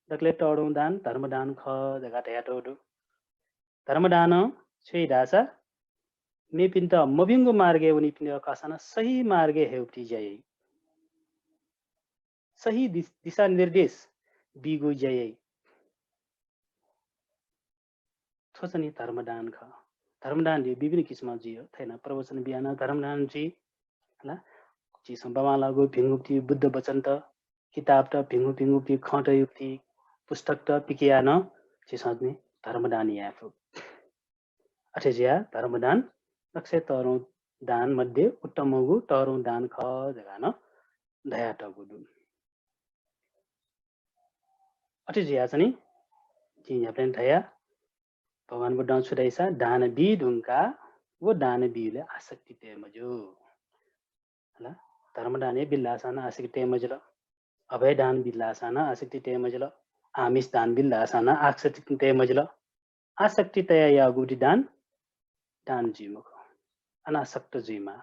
दकले तःधं दान धर्मदान खः जक धयातःगु दु। धर्मदानं छु याइ धाःसा मेपिन्त मभिंगु मार्गय् वनीपिन्त कःसां सही मार्गय् हयेगु ज्या याइ। सही दिशानिर्देश बीगु ज्या याइ। थ्व चाहिँ नि धर्मदान खः। धर्मदान जुइ विभिन्न किसिमं जुइ। थथे नं प्रवचन बियाः नं धर्मदान जुइ। ला, झीसं बांबांलाःगु भिंगुपति बुद्ध वचनत, किताबत, भिंगु भिंगुपति खँतयुपति पुस्तकत पिकयाः नं झीसं चाहिँ नि धर्मदान याये फु। अथे जुयाः धर्मदान दकले तःधं दान मध्ये उत्तमगु तःधं दान खः जक नं धयातःगु दु। अथे जुयाः चाहिँ नि जिं न्ह्याबलें धया, भगवान बुद्धं छु धाइ धाःसा दान बी धुंकाः व दान बीबलय् आसक्ति तये मज्यू। हला, धर्मदान हे बिल धाःसां नं आसक्ति तये मजिल, अभय दान बिल धाःसां नं आसक्ति तये मजिल, आमिष दान बिल धाःसां नं आसक्ति तये मजिल। आसक्ति तयाः याःगु दान, दान जुइ मखु, अनासक्त जुइमाः।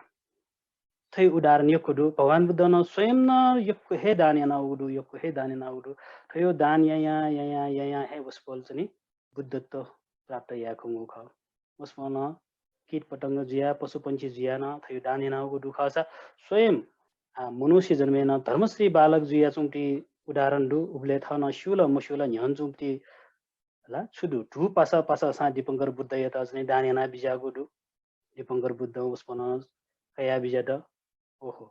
थ्व उदाहरण यक्व दु। भगवान बुद्धं नं स्वयं नं यक्व हे दान यानागु दु, यक्व हे दान यानागु दु। थ्व दान यायां, यायां, यायां हे वसपोलं चाहिँ नि बुद्धत्व प्राप्त याये खंगु खः। वसपोलं कीट पतंग जुयाः, पशुपंक्षी जुयाः नं थ्व दान यानागु दु खःसा स्वयं, आ, मनुष्य जन्मय् नं धर्मश्री बालक जुयाच्वंपिं उदाहरण दु। उबलय् थः नं स्यूल मस्यूल न्ह्यःने च्वंपिं ला छु दु, धू पासा पासासां दीपंकर बुद्धयात चाहिँ नि दान याना बिज्याःगु दु। दीपंकर बुद्धं वसपोलं कया बिज्यात। ओहो,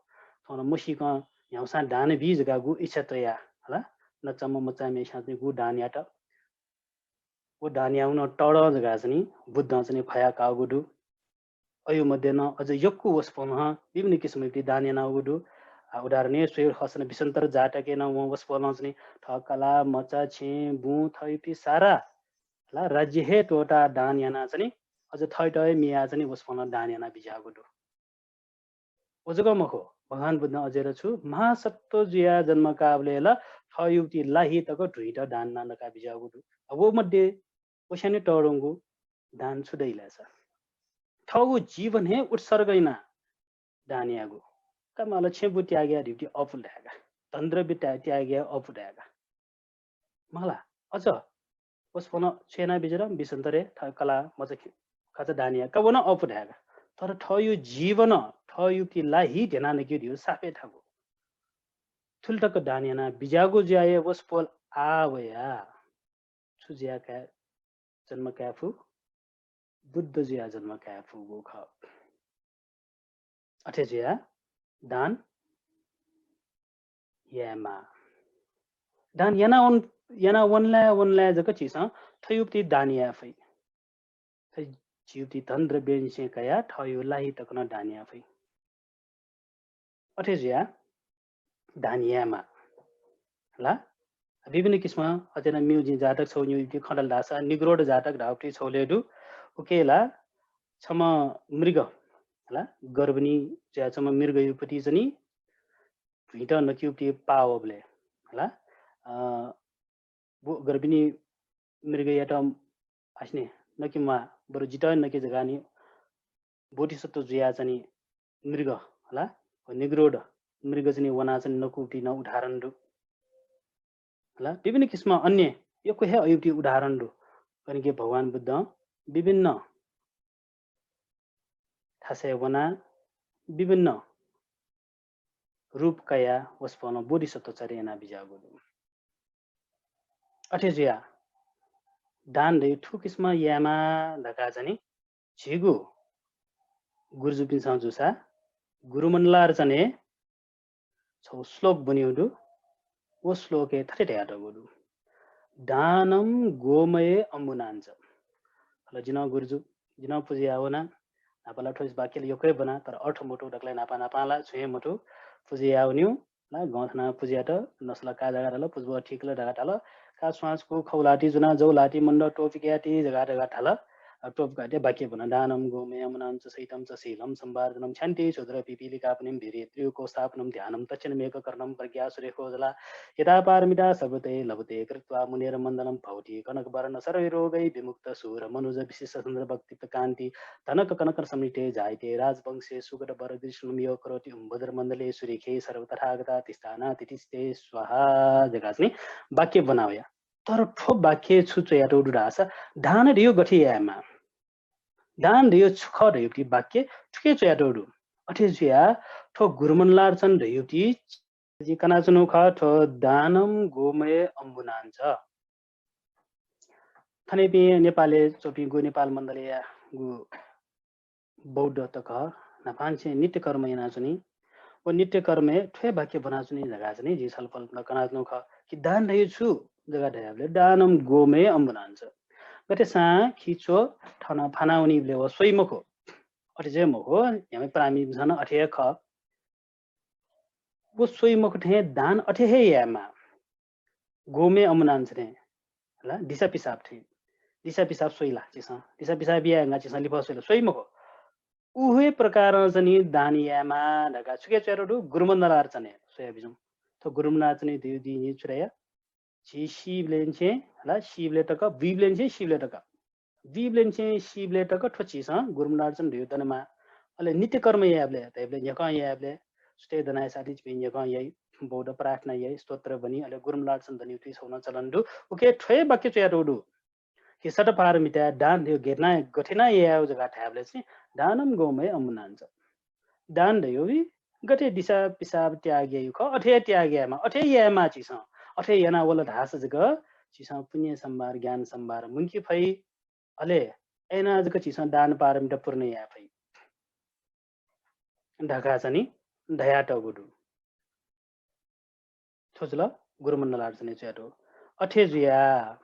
थौं नं मसीकं न्ह्याउसां दान बी जकागु इच्छा तयाः, हला, नचाम्ह मचाम्हय्‌सिनं चाहिँ नि गु दान यात। व दान याःगु नं तःधं जक चाहिँ नि बुद्धं चाहिँ नि फया काःगु दु। अयु मध्ये नं अझ यक्व वसपोलं विभिन्न किसिमयुपति दान यानागु दु। आ, उदाहरण हे स्वयेगु खःसा नं विषान्तर जातकय् नं वं वसपोलं चाहिँ नि थः कलाः, मचा, छेँ, बुँ, थःयुपति सारा ला राज्य हे त्वःताः दान यानाः चाहिँ नि अझ थःत हे मियाः चाहिँ नि वसपोलं दान याना बिज्याःगु दु। व जक मखु, भगवान बुद्धं अझ ला छु महासत्व जुयाः जन्म काःबलय् ला थःयुपति लाहि तक धुइँत दान यानाः नका बिज्याःगु दु। आ, व मध्ये वस्याने तःधंगु दान छु दइ धाःसा थःगु जीवन हे उत्सर्ग यानाः दान याःगु। का मला, छेँ बुँ त्याग याये धइगु अःपु धायेका, धनद्रव्य त्या-, त्याग याये अःपु धायेका। मला, अझ वसपोलं छु याना बिज्यात, विषान्तरय् थः कलाः, मचा, खि-, खचा दान याये का, व नं अःपु धायेका। तर थःयु जीवन, थःयुपति लाहि ध्यना नकेगु धइगु साप हे थाकु। थुलि तक दान याना बिज्याःगु जुयाः हे वसपोल आः वयाः छु जुयाः काये, जन्म काये फु? बुद्ध जुयाः जन्म काये फुगु खः। अथे जुयाः दान यायेमाः। दान याना वन, याना वनलाय् वनलाय् जक झीसं थःयुपति दान याये फइ। थः झीयुपति धनद्रव्यनिसें कयाः थःयु लाहि तक नं दान याये फइ। अथे जुयाः दान यायेमाः। ला, विभिन्न किसिमं अथे नं म्यू जिं जातक छगू न्यू खँ धाल धाःसा निग्रोध जातक धाःगुपति छगू ले दु। उकी ला छम्ह मृग, ला, गर्भिणी जुयाच्वंम्ह मृगयुपति चाहिँ नि धुइँत नकेगुपति पाः वःबलय्, ला, अ, व गर्भिणी मृगयात आसिने नके म्वाः, बरु जितः नके जक नि बोधिसत्व जुयाः चाहिँ नि मृग, हला, व निग्रोध मृग चाहिँ नि वनाः चाहिँ नि नकूगुपति नं उदाहरण दु। हला, विभिन्न किसिमं अन्य यक्व हे अयुपति उदाहरण दु। कनिके भगवान बुद्धं विभिन्न थासय् वनाः विभिन्न रूप कयाः वसपोलं बोधिसत्व चर्या याना बिज्याःगु दु। अथे जुयाः दान धइगु थुकिसिमं यायेमाः धकाः चाहिँ नि झीगु गुरुजुपिन्सं जूसा गुरुमण्डलार्चनय् छगू श्लोक ब्वनीगु दु। व श्लोकय् थथे धयातःगु दु, दानं गोमये अम्बुनाञ्च। हला, जि नं गुरुजु, जि नं पुजा याः वना। न्हापा ला थ्व वाक्य ला यक्व हे ब्वना, तर अर्थ मथू दकलय् न्हापा न्हापां ला छुं हे मथू, पुजा याः वनीगु। ला गं थनाः पुजा यात, नसला का धकाः धाल, पुजा ठीक खः धकाः धाल, का स्वांस कू खौ ल्हाति जुना, जौ ल्हाति मन्द टोपिक याति धकाः धकाः धाल। अ, त्वपुकाट्य वाक्य ब्वना, दानं गोमयं अम्बुनां च सहितं च शीलं संवर्धनं क्षान्ति शूद्र पिपीलिका पुण्यं वीर्य त्रियो कौ स्थापनं ध्यानं तच्चन मेघकर्णं प्रज्ञा सूर्यकोजला यथा पारमिता सर्वते लभते कृत्वा मुनेर्मंडलं भवति कनकवर्ण सर्वरोगै विमुक्त शूर मनुज विशिष्ट चंद्र वक्तित्व कान्ति धनक कनक समृद्धे जायते राजवंशे सुगत वर दृष्टिनं यो करोति उम्बुदर मण्डले सुरेखे सर्व तथागता तिष्ठाना तितिस्ते स्वाहा। जगासनी वाक्य ब्वनावया। तर थ्व वाक्य छु च्वयातःगु दु धाःसा, दान धयो गथे यायेमाः, दान धयो छु खः धयुति वाक्य थुके च्वयातःगु दु। अथे जुया थ्व गुरुमण्डलार्चन धयुति जि कनाच्वनु खः, थ्व दानं गोमयं अम्बुनां च। थनेपिं नेपालय् च्वपिं गु नेपाल मण्डलया गु बौद्ध तक न्हापांसे नित्य कर्म यानाच्वनी। व नित्य कर्मय् थ्व वाक्य ब्वनाच्वनी जगासनी जि छलफल कनाच्वनु खः कि दान धयो छु जगा धयाबलय् दानं गोमयं अम्बुनां च। गथे सां खिच्व थन फाना वनीबलय् व स्वइ मखु। अथे जक मखु, न्ह्याम्ह प्राणीपिन्सं नं अथे हे खः। व स्वइ मखु थें दान अथे हे यायेमाः। गोमयं अम्बुनां च थें, हला, दिसा पिसाब थें। दिसा पिसाब स्वइ ला झीसं? दिसा पिसाब याये धुंकाः झीसं लिफः स्वइ ला? स्वइ मखु। उहे प्रकारं चाहिँ दान यायेमाः धकाः छुके च्वयातःगु दु? गुरुमण्डलार्चनय् स्वयाबिज्याहुँ। थ्व गुरुमण्डलार्चनय् धयो दिं छु धया? झी सीबलय् निसें, हला, सीबलय् तक, बुइबलय् निसें सीबलय् तक। बुइबलय् निसें सीबलय् तक थ्व झीसं गुरुमण्डलार्चन धयो दनेमाः। अले नित्य कर्म यायेबलय्, धयाबलय् न्ह्यखं यायेबलय्, सुथय् दनाः साथी झीपिं न्ह्यखं याइ, बौद्ध प्रार्थना याइ, स्तोत्र ब्वनी, अले गुरुमण्डलार्चन दनीगु थुइ छगू नं चलन दु। उके थ्व हे वाक्य च्वयातःगु दु। कि षट् पारमिता दान धयो गथे याना, गथे याना यायेगु जगा धायेबलय् चाहिँ दानं गोमयं अम्बुनां च। दान धयो गथे दिसा पिसाब त्याग याइगु खः, अथे हे त्याग यायेमाः, अथे हे यायेमाः झीसं। अथे याना वल धाःसा जक झीसं पुण्य सम्भार, ज्ञान सम्भार मुंके फइ। अले अय् याना जक झीसं दान पारमिता पूर्ण याये फइ धकाः चाहिँ धयातःगु दु। थ्व जुल गुरुमण्डलार्चनय् च्वयातःगु। अथे जुया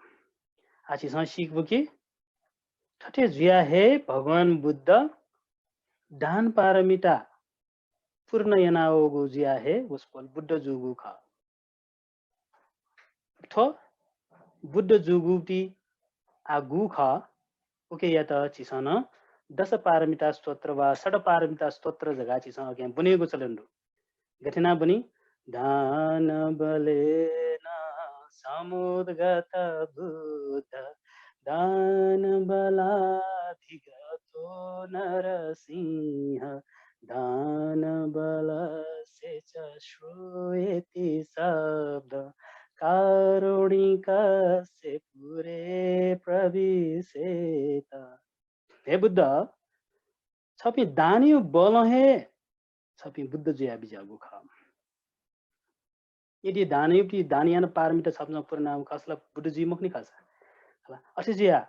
आः झीसं सीकेबी कि थथे जुया हे भगवान बुद्ध दान पारमिता पूर्ण यानावःगु जुया हे वसपोल बुद्ध जूगु खः। थ्व बुद्ध जूगुति आः गु खः, उकेयात झीसं नं दश पारमिता स्तोत्र वा षट् पारमिता स्तोत्र जगाः झीसं अज्ञा ब्वनेगु चलन दु। गथे याना ब्वनी? दान बलेन समुद्गत बुद्ध, दान बलाधिगतो नरसिंह, दान बलस्य च श्रूयेति शब्द, कारुणिकस्य पुरे प्रविशेत। हे बुद्ध, छपिं दानयु बलं हे छपिं बुद्ध जुया बिज्याःगु खः। यदि दानयुपति दान याना पारमिता छपिं पूर्ण यानावःगु खःसा ला बुद्ध जुइ मखुनि खःसा। हला, अथे जुया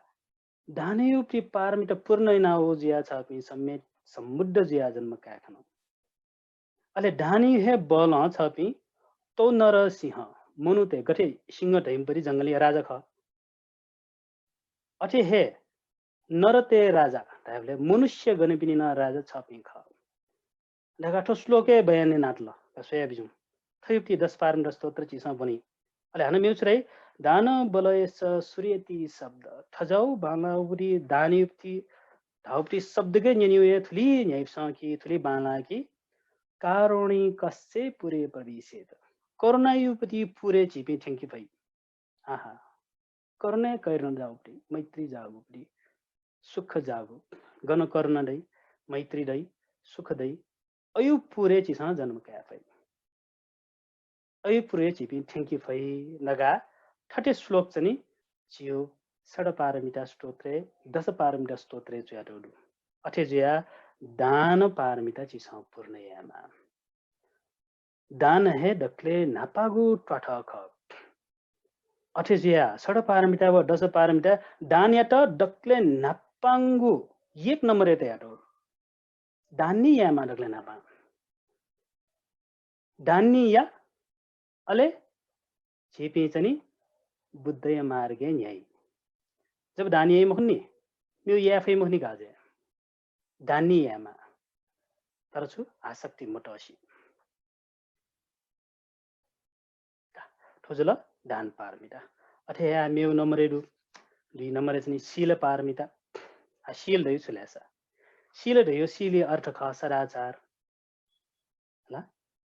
दानयुपति पारमिता पूर्ण यानावःगु जुया छपिं सम्यक सम्बुद्ध जुया जन्म काये खन। अले दानयु हे बलं छपिं तौ नरसिंह, मनूतय् गथे सिंह धइम्ह परि जंगलया राजा खः। अथे हे नरतय् राजा धायेबलय् मनुष्य गणपिनि नं राजा छपिं खः धकाः थ्व श्लोकय् बयान यानातल का, स्वयाबिज्याहुँ। थ्वयुपति दश पारमिता स्तोत्र झीसं ब्वनी। अले हानं मेगु छु धाइ, दान बलयश्च श्रूयेति शब्द। थज्याःगु बांलाःगुपति दानयुपति धाःगुपति शब्दके न्यनेगु हे थुलि न्ह्याइपुसे कि थुलि बांलाः कि कारुणिकस्य पुरे प्रविशेत। करुणायुपति पुरे झीपिं थ्यंके फइ। आहा, करुणा, करुणा जाःगुपति, मैत्री जाःगुपति, सुख जाःगु, गन करुणा दइ, मैत्री दइ, सुख दइ, अयु पुरे झीसं जन्म काये फइ। अयु पुरे झीपिं थ्यंके फइ धकाः थथे श्लोक चाहिँ झीगु षट् पारमिता स्तोत्रय्, दश पारमिता स्तोत्रय् च्वयातःगु दु। अथे जुया दान पारमिता झीसं पूर्ण यायेमाः। दान हे दकले न्हापांगु त्वाथः खः। अथे जुया षट् पारमिता व दश पारमिता दानयात दकले न्हापांगु एक नम्बरय् तयातःगु। दान नि यायेमाः दकले न्हापां। दान नि या, अले झीपिं चाहिँ बुद्धया मार्गय् न्ह्याइ। जब दान याइ मखुनि, मेगु याये फइ मखुनि का अझ। दान नि यायेमाः, तर छु, आसक्ति मतसे। थ्व जुल दान पारमिता। अथे हे मेगु नम्बरय् दु, दुई नम्बरय् चाहिँ शील पारमिता। आ, शील धयु छु ले सा? शील धयु, शीलया अर्थ खः सदाचार। हला?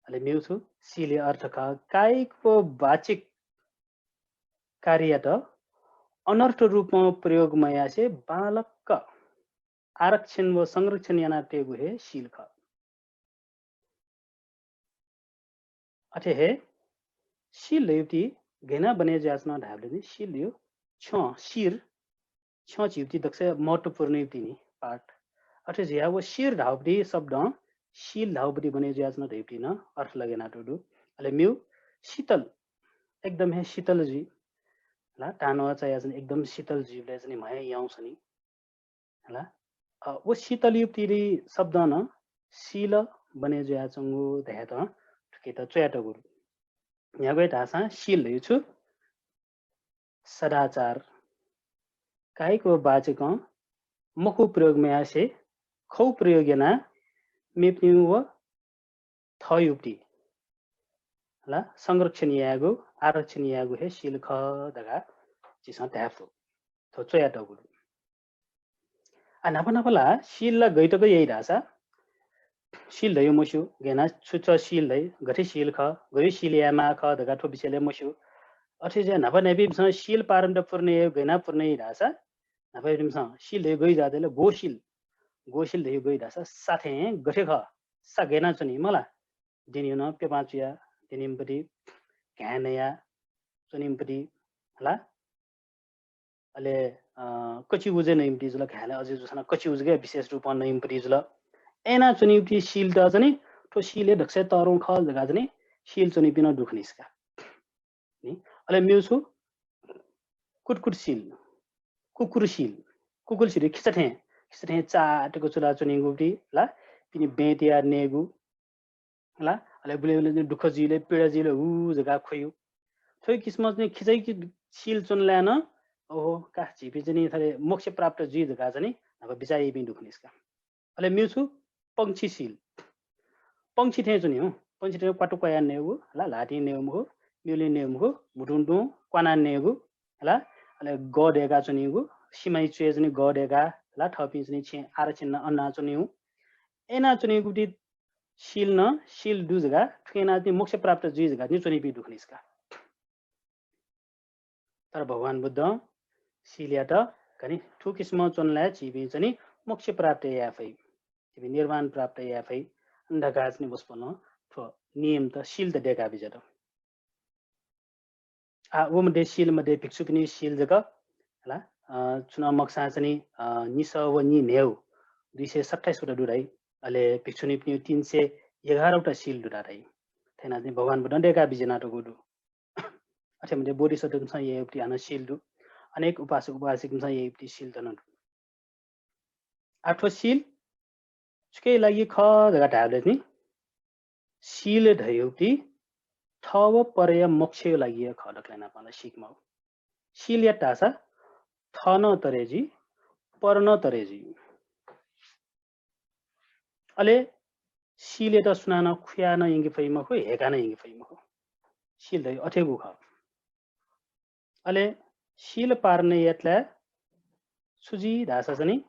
अले मेउ छु, शीलया अर्थ खः कायिक व वाचिक कार्ययात अनर्थ रूपं प्रयोग मयासे बांलाक आरक्षण व संरक्षण यानातयेगु हे शील खः। अथे हे शील धयुति गय् याना बने जुयाच्वन धायेबलय् नि शील धयु छ्यं, शिर, छ्यं झीउति दक्वसिबें महत्त्वपूर्ण युति नि part। अथे जुया व शिर धाउपति शब्दं शील धाउपति बने जुयाच्वन धयुति न अर्थ लगे यानातु दु। अले मेउ शीतल, एकदम हे शीतल जुइ। ला, तानवा चायाच्वन एकदम शीतल जुइबलय् चाहिँ म्हया याउँछ नि। हला? अ, व शीतल युक्ति शब्दं नं शील बने जुयाच्वंगु धयात थुकित च्वयातःगु दु। न्ह्यागु हे धाःसां शील धयु छु? सदाचार। कायिक व वाचिकं मखु प्रयोग मयासे खौ प्रयोग याना मेपिनिउ व थयुपति ला संरक्षण यायेगु, आरक्षण यायेगु हे शील खः धकाः झीसं धाये फु। थ्व च्वयातःगु दु। आ, न्हापा न्हापा ला शील ला गय् तक याइ धाःसा, शील धयु मस्यू, गय् याना छु च शील धइ, गथे शील खः, गय् शील यायेमाः खः धकाः थ्व विषयलय् मस्यू। अथे जुया न्हापा न्हापीपिन्सं शील पारमिता पूर्ण याइ, गय् याना पूर्ण याइ धाःसा, न्हापापिन्सं शील धयु गय् जात ले, गोशील, गोशील धयु गय् धाःसा सा थें गथे खः, सा गय् याना च्वनी मला, दिनिउ नं प्यपां चुया, दिनिम्पति घाँय् नया च्वनिम्पति हला। अले, अ, कचि उजे नइम्पति जुल, घाँय् अझै जुसन कचि उजेके विशेष रूपं नइम्पति जुल। अय् याना च्वनिम्पति शील त चाहिँ नि, थ्व शील हे दक्वसिबें तःधंगु खः धकाः चाहिँ नि शील च्वनीपिं नं दु खनिस्का। नि? अले मेउ छु? कुतकुत शील, कुकुर शील, कुकुर शील खिचा थें, खिचा थें चाटक चुला च्वनीगु ला, पिने बें तया नयेगु ला, अले गुले गुले दुःख जुइले, पीडा जुइले हु धकाः ख्वयु। थ्व किसिम चाहिँ नि खिचाया शील च्वनाले नं, ओहो, का झीपिं चाहिँ नि थले मोक्ष प्राप्त जुइ धकाः चाहिँ नि न्हापा बिचाः याइपिं दु खनिस्का। अले मेउ छु? पंक्षी शील। पंक्षी थें च्वनी हौ। पंक्षी थें क्वातु क्वाया नयेगु, हला, ल्हातिं नयेगु मखु, म्युलिं नयेगु मखु, म्हुतुं तुं क्वाना नयेगु, हला, अले गः दय्‌का च्वनीगु, सिमाइ च्वय् च्वनी गः दय्‌का, हला, थःपिं च्वनी छेँ आरक्षण अना च्वनीगु। अय् याना च्वनीगु ति शील नं, शील दु धकाः, थुके याना ति मोक्ष प्राप्त जुइ धकाः नि च्वनीपिं दु खनिस्का। तर भगवान बुद्धं शीलयात कनि थुकिसिमं च्वनाले झीपिं चाहिँ नि मोक्ष प्राप्त याये फइ, झीपिं निर्वाण प्राप्त याये फइ धकाः चाहिँ नि वसपोलं थ्व नियम त, शील त दय्‌का बिज्यात। आ, व मध्ये शील मध्ये भिक्षुपिनि शील जक हला, अ, छुं नं मखुसां चाहिँ नि, अ, निसः व नि न्हेउ दुई सय सत्ताइस वटा दु धाइ। अले भिक्षुणीपिनि तीन सय एघार वटा शील दु धाइ। थेना चाहिँ भगवान बुद्धं दय्‌का बिज्यानातःगु दु। अथे मध्ये बोधिसत्वपिन्सं याइपिं हानं शील दु। अनेक उपासक उपासिकापिन्सं याइपिं शील त नं दु। आ, थ्व शील छुके लागि खः धकाः धायेबलय् नि, शील धयुति थः व परया मोक्षया लागि खः धकाः ला नापं ला सीकेमाउ। शीलयात धाःसा थः नं तरे जुइ, पर नं तरे जुइ। अले शीलयात सुनानं खुया नं यंके फइ मखु, हेका नं यंके फइ मखु। शील धयु अथेगु खः। अले शील पालन यातले छु जुइ धाःसा चाहिँ नि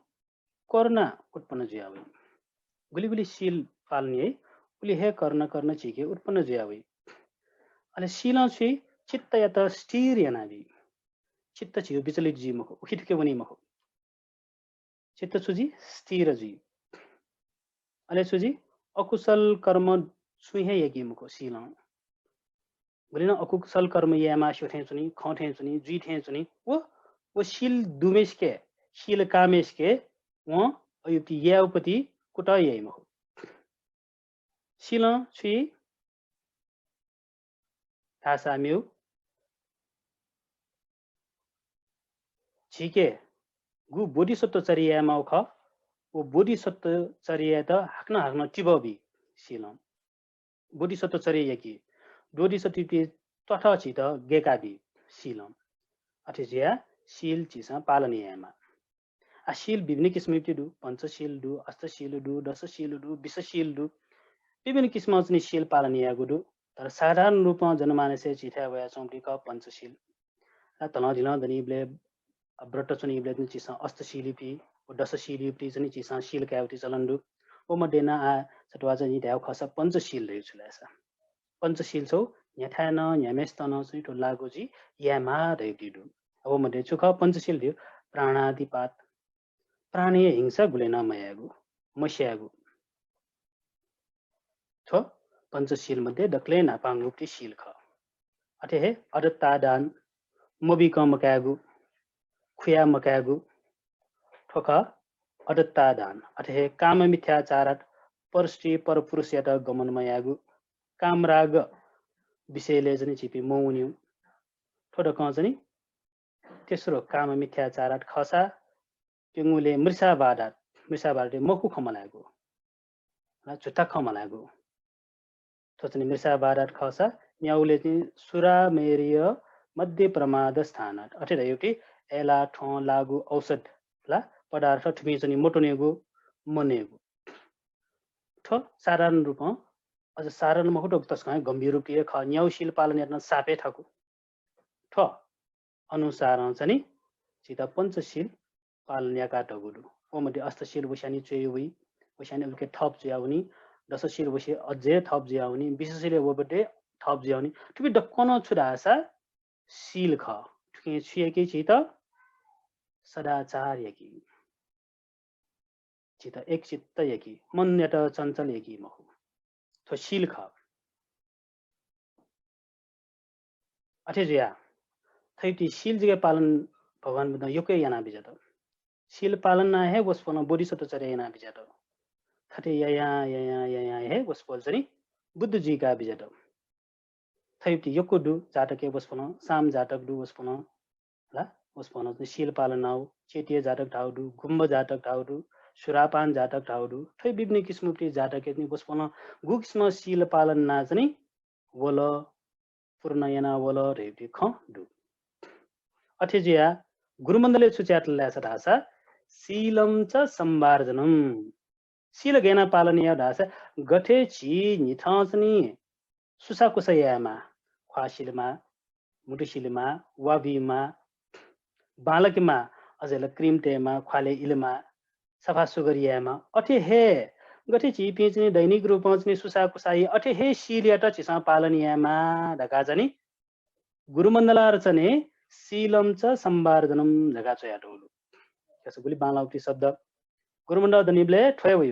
करुणा उत्पन्न जुया वइ। गुलि गुलि शील पालन याइ, उलि हे करुणा, करुणा झीके उत्पन्न जुया वइ। अले शीलं छु याइ, चित्तयात स्थिर यानाबी। चित्त झीगु विचलित जुइ मखु, उखेथुखे वनी मखु। चित्त छु जुइ, स्थिर जुइ। अले छु जुइ, अकुशल कर्म छुं हे याकी मखु शीलं। गुलिनं अकुशल कर्म यायेमास्यु थें च्वनी, खं थें च्वनी, जुइ थें च्वनी। व, व शील दुम्हेसिके, शील काःम्हेसिके वं अयुक्ति यायेगु पति कुतः याइ मखु। शीलं छु याइ धाःसा मेउ, झीके गु बोधिसत्व चर्या यायेमाउ खः, व बोधिसत्व चर्यायात हाकनं हाकनं तिबः बी शीलं। बोधिसत्व चर्या याकी, बोधिसत्वपिं त्वाथः झीत गय्‌का बी शीलं। अथे जुया शील झीसं पालन यायेमाः। आ, शील विभिन्न किसिमयुति दु, पञ्चशील दु, अष्टशील दु, दशशील दु, बिसशील दु, विभिन्न किसिमं चाहिँ शील पालन यायेगु दु। तर साधारण रूपं जनमानसय् झीथाय् वयाच्वंपिं खः पञ्चशील। आ, तलं धिलं दनीबलय् व्रत च्वनीबलय् चाहिँ झीसं अष्टशीलयुपट्टि व दशशीलयुपट्टि चाहिँ झीसं शील कायेगु चलन दु। व मध्ये नं आ सत्वा चाहिँ धायेगु खःसा पञ्चशील धयागु छु धाःसा पञ्चशील छगू न्ह्याथाय् नं न्ह्याम्हेसित नं चाहिँ थ्व लागू जुइ यायेमाः धयागु दु। अब मध्ये छु खः पञ्चशील धयागु? प्राणातिपात, प्राणया हिंसा गुलि नं मयायेगु, मस्यायेगु। थ्व पञ्चशील मध्ये दकलय् न्हापांगुपट्टि शील खः। अथे हे अदत्तादान, मबीकं मकायेगु, खुया मकायेगु, थ्व खः अदत्तादान। अथे हे काममिथ्याचारात, परस्त्री परपुरुषयात गमन मयायेगु, कामराग विषयलय् चाहिँ झीपिं मवनीगु। थ्व दक्वं चाहिँ तेस्रो काममिथ्याचारात खःसा प्यंगुलय् मृषावादात, मृषावादात मखु खँ मल्हायेगु, झुट्टा खँ मल्हायेगु। थ्व चाहिँ मृषावादात खःसा न्यागुलय् चाहिँ सुरामेरय मद्यप्रमादस्थानात, अथे धयागुपट्टि अय्‌लाः, थ्वँ, लागु, औषध ला पदार्थ थुपिं चाहिँ मत्वनेगु, मनयेगु। थ्व साधारण रूपं, अझ साधारण मखु, थ्व तसकं गम्भीर रूपं हे खः। न्यागू शील पालन यात नं साप हे थाकु। थ्व अनुसारं चाहिँ झीत पञ्चशील पालन याकातःगु दु। व मध्ये अष्टशील वस्यानि च्वय् वइ, वस्यानि उलि के थप जुयावनी, दशशील वसे अझै थप जुयावनी, बिसशील व मध्ये थप जुयावनी। थुपिं दक्वं नं छु धाःसा शील खः। थुकिं छु याकी झीत? सदाचार याकी। झीत एकचित्त याकी, मनयात चञ्चल याकी मखु। थ्व शील खः। अथे जुयाः थ्वयागु शील जक पालन भगवान बुद्धं यक्व याना बिज्यात। शील पालन यानाः हे वसपोलं बोधिसत्वचर्या याना बिज्यात। थथे यायां, यायां, यायां हे वसपोल चाहिँ बुद्ध जुइका बिज्यात। थ्वयागु यक्व दु जातकय् वसपोलं, साम जातक दु वसपोलं, ला वसपोलं चाहिँ शील पालन यानागु, चैत्य जातक धाःगु दु, गुम्ब जातक धाःगु दु, सुरापान जातक धाःगु दु। थ्व विभिन्न किसिमपिं जातकय् चाहिँ वसपोलं गु किसिमं शील पालन यानाः चाहिँ वल, पूर्ण याना वल धयागु खँ दु। अथे जुयाः गुरुमण्डलय् छु च्वयातल धाःसा, शीलं च सम्मार्जनम्। शील गय् याना पालन यायेगु धाःसा गथे झी न्हिथं चाहिँ सुसाकुसा यायेमाः, ख्वाः सिलेमाः, म्हुतु सिलेमाः, वा बीमाः, बांलाकेमाः, अझ ला क्रिम तयेमाः, ख्वालय् इलेमाः, सफा सुग्घर यायेमाः। अथे हे गथे झीपिं चाहिँ दैनिक रूपं चाहिँ सुसाकुसा याइ, अथे हे शीलयात झीसं पालन यायेमाः धकाः चाहिँ गुरुमण्डलार्चने शीलं च सम्मार्जनम् धकाः च्वयातःगु दु। गुलि बांलाःगु शब्द। गुरुमण्डल दनिबलय् थ्व हे वइ,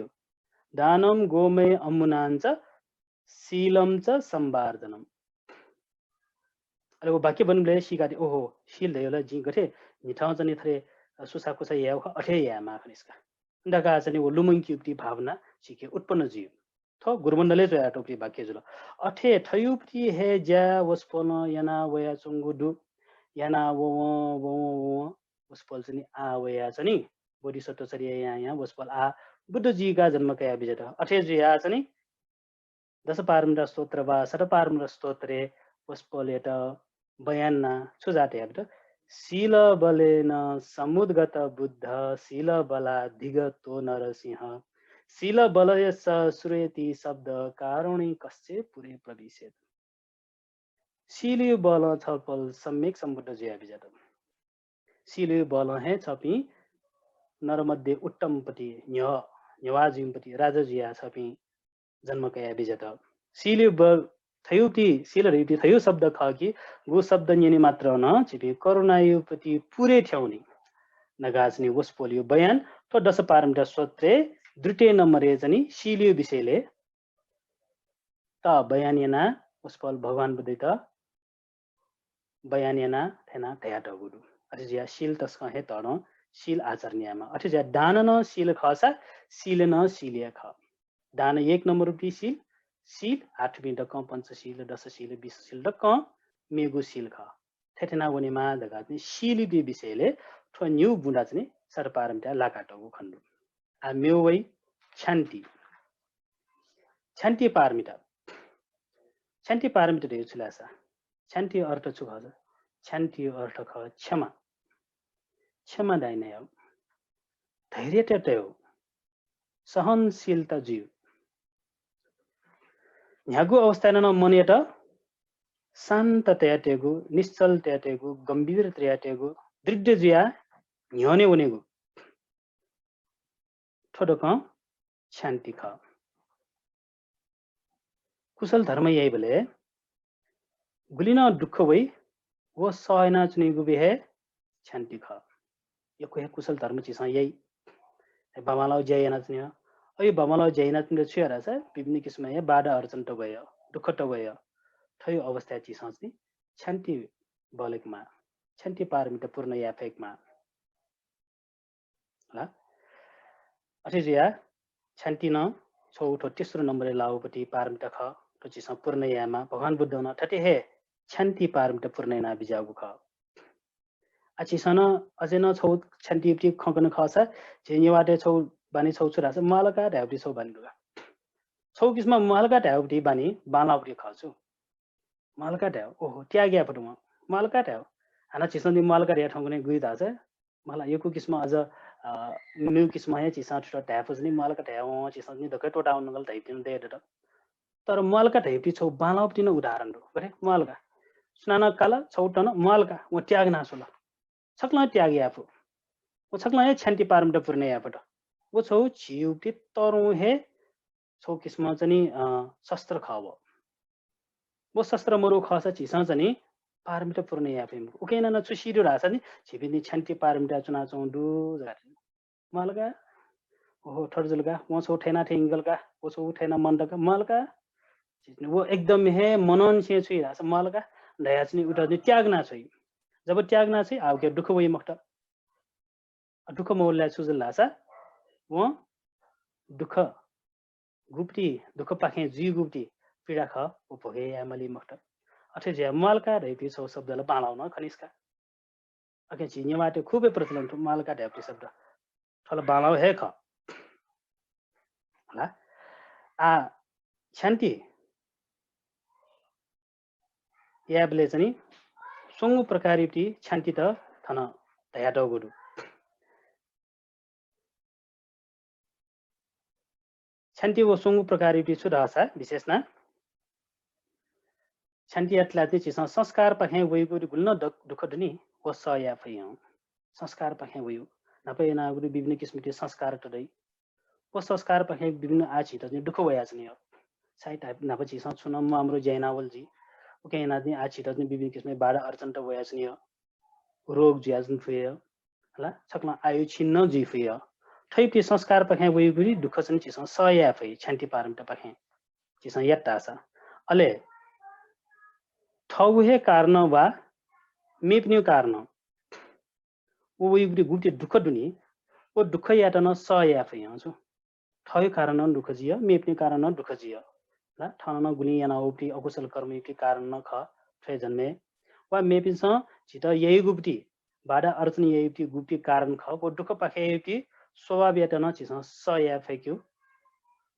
दानं गोमयमूनां च शीलं च सम्मार्जनम्। अले व वाक्य ब्वनेबलय् सीकादी, ओहो, शील धयागु ला जिं गथे न्हिथं चाहिँ थथे सुसाकुसा यायेगु खः, अथे यायेमाः खनिस्का धकाः चाहिँ व लुमंकीगुपट्टि भावना झीके उत्पन्न जुइ। थ्व गुरुमण्डलय् च्वयातःगुपट्टि वाक्य जुल। अथे थ्वयागुपट्टि हे ज्या वसपोलं याना वयाच्वंगु दु। याना ववं, ववं, ववं वसपोल चाहिँ आः वयाः चाहिँ बोधिसत्वचर्या यायां, यायां वसपोल आः बुद्ध जुइकाः जन्म कया बिज्यात। अथे जुयाः चाहिँ दशपारमिता स्तोत्र वा शतपारमिता स्तोत्रय् वसपोलयात बयान यानाः छु धयाबिज्यात? शीलबलेन समुद्गत बुद्ध शीलबलाधिगतो नरसिंह। शीलबलयश्च श्रूयते शब्द कारुणिकश्चेपुरे प्रविशेत्। शीलया बलं छपल सम्यक सम्बुद्ध जुया बिज्यात। शीलया बलं हे छपिं नरमध्ये उत्तमपति न्ह्यः, न्ह्यः जुइपति राजा जुया छपिं जन्म कया बिज्यात। शीलया ब-, थ्वयागुपट्टि, शील धयागुपट्टि थ्वयागु शब्द खः कि गु शब्द न्यने मात्रं नं छिपिं करुणायागुपट्टि पुरे थ्यंवनी। नगाचनी वसपोलया बयान थ्व दशपारमिता स्तोत्रय् द्वितीय नम्बरय् चाहिँ शीलया विषयलय् त बयान यानाः वसपोल भगवान बुद्धयात बयान यानाः थेना धयातःगु दु। अथे जुयाः शील तसकं हे तःधं शील आचरण यायेमाः। अथे जुयाः दान नं शील खःसा शील नं शील हे खः। दान एक नम्बरयागु शील, शील आठमी दक्कं पञ्चशील, दशशील, बिसशील दक्कं मेगु शील खः। थथे याना वनेमाः धकाः चाहिँ शीलया विषयलय् थ्व न्हू बुँदा चाहिँ शतपारमिता लाकातःगु खने दु। आ मेगु वइ क्षान्ति। क्षान्ति पारमिता। क्षान्ति पारमिता धयागु छु धाःसा, क्षान्ति अर्थ छु खः? क्षान्ति अर्थ खः क्षमा। क्षमा यायेगु, धैर्यता तयेगु, सहनशीलता जुइगु। न्ह्यागु अवस्थाय् नं मनयात शान्त तयातयेगु, निश्चल तयातयेगु, गम्भीर तयातयेगु, दृढ जुयाः न्ह्यःने वनेगु। थ्व दक्वं क्षान्ति खः। कुशल धर्म याइबलय् गुलि नं दुःख वइ, व सह यानाच्वनीगु बी हे क्षान्ति खः। यक्व हे कुशल धर्म झीसं याइ। हे बांबांलाःगु ज्या यानाच्वनी। अय् बांबांलाःगु ज्या यानाच्वनीगु छु याये धाःसा विभिन्न किसिमया बाधा अर्चन तब्वया, दुःख तब्वया। थ्व अवस्थाय् झीसं चाहिँ क्षान्ति बलय् माः, क्षान्ति पारमिता पूर्ण याये फय्केमाः। ला? अथे जुयाः क्षान्ति नं छगू थ्व तेस्रो नम्बरय् लाःगु पारमिता खः, थ्व झीसं पूर्ण यायेमाः। भगवान बुद्धं नं थथे हे क्षान्ति पारमिता पूर्ण याना बिज्याःगु खः। आ, झीसं नं अझै नं छगू क्षान्तिया खँ कने खःसा, झी नेवाःतय् छगू बानी छगू छु धाःसा, म्वाःल का धायेगु छगू बानी दु का। छगू किसिमं म्वाःल का धायेगु बानी बांलाःगु खः छु। म्वाःल का धायेगु, ओहो, त्याग याये फत वं। म्वाःल का धायेगु। हानं झीसं नि म्वाःल का धाये थौंकन्हय् गुइ धाःसा, मला यक्व किसिमं अझ, अ, मेगु किसिमं हे झीसं थुत धाये फुसा नि म्वाःल का धायेवं झीसं नि दक्व त्वःता वनेगु धइपिं दये दत। तर म्वाःल का धइपिं छगू बांलाःगु नं उदाहरण दु। गथे म्वाःल का। सुनानं काल, छगू तन म्वाःल का, वं त्याग याना स्वल। छकलं त्याग याये फु। व छकलं हे क्षान्ति पारमिता पूर्ण याये फत। व छगू झीगु तरुं हे छगू किसिमं चाहिँ, अ, शस्त्र खः व। व शस्त्र मरु खःसा झीसं चाहिँ पारमिता पूर्ण याये फइ मखु। उकिं यानाः छु सी दु धाःसा नि, झीपिं नि क्षान्ति पारमिता च्वनाच्वंगु दु धकाः। म्वाःल का, ओहो, थथे जुल का, वं छगू थथे याना थथे यंकल का, व छगू थथे याना मन्त का, म्वाःल का। व एकदम हे मनंनिसें छु याइ धाःसा म्वाःल का धयाः चाहिँ उत नि त्याग याना छ्वइ। जब त्याग याना छ्वइ, आ, उके दुःख वइ मखुत। दुःख मवःबलय् छु जुल धाःसा, वं दुःख गुप्ति, दुःखपाखें जुइगु गुप्ति पीडा खः, व भोगे याये माली मखुत। अथे जुयाः म्वाःल का धइपिं छगू शब्दला बांलाःगु नं खनिस का। अकिं झी नेवाःतय् खुबे प्रचलन थ्व म्वाःल का धइपिं शब्द। थ्व ला बांलाःगु हे खः। हला? आ, क्षान्ति यायेबलय् चाहिँ स्वंगू प्रकारयुक्ति क्षान्तित थन धयातःगु दु। क्षान्ति व स्वंगू प्रकारयुक्ति छु धाःसा विशेष यानाः क्षान्ति यात ला चाहिँ झीसं संस्कारपाखें वइगु गुलि नं दु-, दुःख दुनि, व सह याये फइ हं। संस्कारपाखें वइगु। न्हापा यानागु विभिन्न किसिमति संस्कार त दइ। व संस्कारपाखें विभिन्न आः झीत चाहिँ दुःख वयाच्वनी हं। सायद न्हापा झीसं छुं नं म्वाःमरु ज्या यानावल जुइ। उकिं यानाः चाहिँ आः झीत चाहिँ विभिन्न किसिमया बाधा अर्चन त वयाच्वनी हं। रोग जुयाच्वने फु हं। हला, छकलं आयु क्षीण नं जुइ फु हं। थुपिं संस्कारपाखें वइगु दुःख चाहिँ झीसं सह याये फइ, क्षान्ति पारमितापाखें झीसं यात धाःसा। अले थःगु हे कारणं वा मेपिनिगु कारणं व वइगु गुप्ति दुःख दुनि, व दुःखयात नं सह याये फइ हं छु। थःगु कारणं दुःख जुइ हं, मेपिनिगु कारणं दुःख जुइ हं। ला, थन नं गुलिं यानावःगु अकुशल कर्मयुक्ति कारण नं खः, थ्व जन्मय्। वा मेपिन्सं झीत याइगु गुप्ति, बाधा अर्चन याइगु गुप्ति कारण खः, व दुःखपाखें याइगु स्वभावयात नं झीसं सह याये फइकेगु।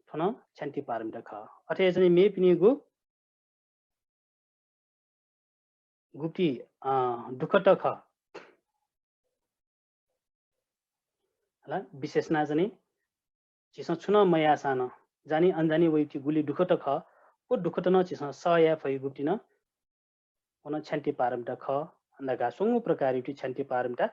थ्व नं क्षान्ति पारमिता खः। अथे चाहिँ मेपिनिगु गुप्ति, अ, दुःखत खः। हला, विशेष यानाः चाहिँ झीसं छुं नं मयाःसां नं जानी अनजानी वइगु गुलि दुःखत खः, व दुःखत नं झीसं सह याये फइगु गुप्ति नं व नं क्षान्ति पारमिता खः धकाः स्वंगू प्रकारयुक्ति क्षान्ति पारमिता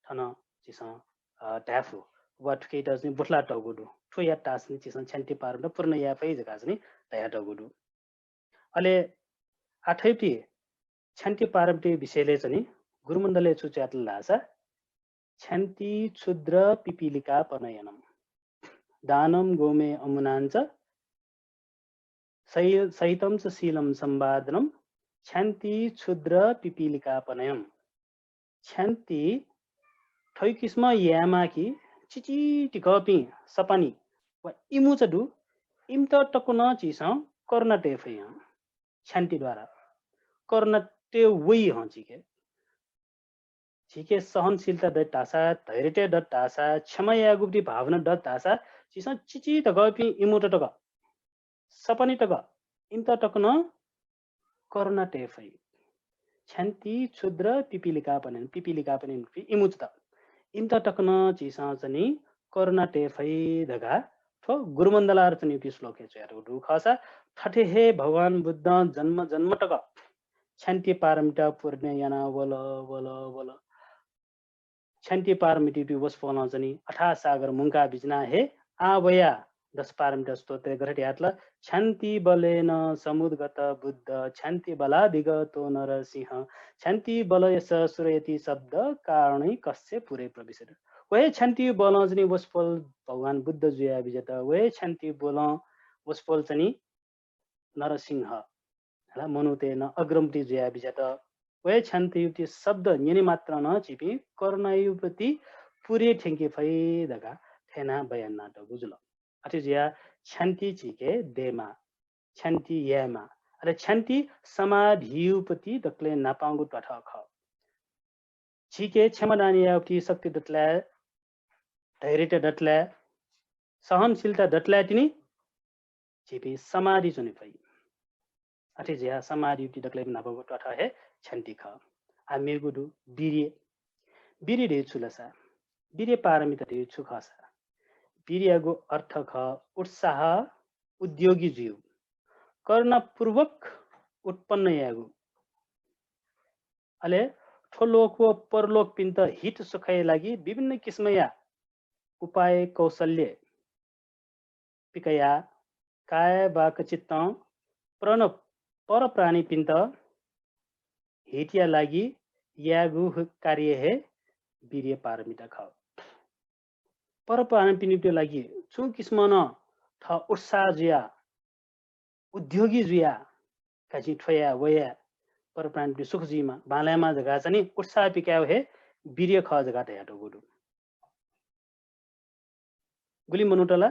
थन झीसं, अ, धाये फु। वा थुकियात चाहिँ बुथलातःगु दु। थ्व यात धाःसा नि झीसं क्षान्ति पारमिता पूर्ण याये फइ धकाः चाहिँ धयातःगु दु। अले आः थुपिं क्षान्ति पारमिता विषयलय् चाहिँ गुरुमण्डलय् छु च्वयातल धाःसा, क्षान्ति क्षुद्र पिपीलिका पनयनम्। दानं गौमय अमुनाञ्च सहि-, सहितं च शीलं संवादनं क्षान्ति क्षुद्र पिपीलिका पनयनम्। क्षान्ति थ्व किसिमं यायेमाः कि चिचिधिकःपिं सपानि वा इमुचा दु, इमित तक नं झीसं करुणा तये फइ हं। क्षान्ति द्वारा करुणा तये वइ हं झीके। झीके सहनशीलता दत धाःसा, धैर्य तये दत धाःसा, क्षमा यायेगु भावना दत धाःसा, झीसं चिचिधिकःपिं इमुत तक, सपानि तक, इमित तक नं करुणा तये फइ। क्षान्ति क्षुद्र पिपीलिका पनयनम्, पिपीलिका पनयनम् इमुचात। इमित तक नं झीसं चाहिँ करुणा तये फइ धकाः थ्व गुरुमण्डलार्जुनयुगु श्लोकय् च्वयातःगु दु खःसा, थथे हे भगवान बुद्धं जन्म जन्म तक क्षान्ति पारमिता पूर्ण याना वल, वल, वल। क्षान्ति पारमितायागु वसपोलं चाहिँ नि अथाह सागर मुंका बिज्यानाः हे आः वयाः दश पारमिता स्तोत्रय् गथे धयातल, क्षान्ति बलेन समुद्गत बुद्ध क्षान्ति बलाधिगतो नरसिंह क्षान्ति बलयस सुरयति शब्द कारणैकस्य पुरे प्रविशति। व हे क्षान्ति बलं चाहिँ नि वसपोल भगवान बुद्ध जुया बिज्यात। व हे क्षान्ति बलं वसपोल चाहिँ नि नरसिंह, हला, मनूतय् नं अग्रमति जुया बिज्यात। व हे क्षान्तियागु शब्द न्यने मात्रं नं झीपिं करुणायागु पुरे थ्यंके फइ धकाः थथे यानाः बयान यानातःगु जुल। अथे जुयाः क्षान्ति झीके दयेमाः, क्षान्ति यायेमाः। अले क्षान्ति समाधियागु दकलय् न्हापांगु त्वाथः खः। झीके क्षमादान यायेगु शक्ति दतले, धैर्यता दतले, सहनशीलता दतले तिनि झीपिं समाधि च्वने फइ। अथे जुयाः समाधियागु दकलय् न्हापांगु त्वाथः हे क्षान्ति खः। आः मेगु दु वीर्य। वीर्य धइगु छु लसा, वीर्य पारमिता धइगु छु खःसा, वीर्ययागु अर्थ खः उत्साह, उद्योगी जुइगु, करुणापूर्वक उत्पन्न यायेगु। अले थ्व लोक व परलोकपिन्त हित सुखया लागि विभिन्न किसिमया उपाय कौशल्य पिकयाः काय वाक चित्तं प्रण-, परप्राणीपिन्त हितया लागि यायेगु कार्य हे वीर्य पारमिता खः। परप्राणीपिनिगु लागि छुं किसिमं नं थः उत्साह जुयाः, उद्योगी जुयाः, का झी थ्व याये, व याये, परप्राणीपिनि सुख जुइमा, बांलायेमा धकाः चाहिँ नि उत्साह पिकायेगु हे वीर्य खः धकाः धयातःगु दु। गुलि मनूत ला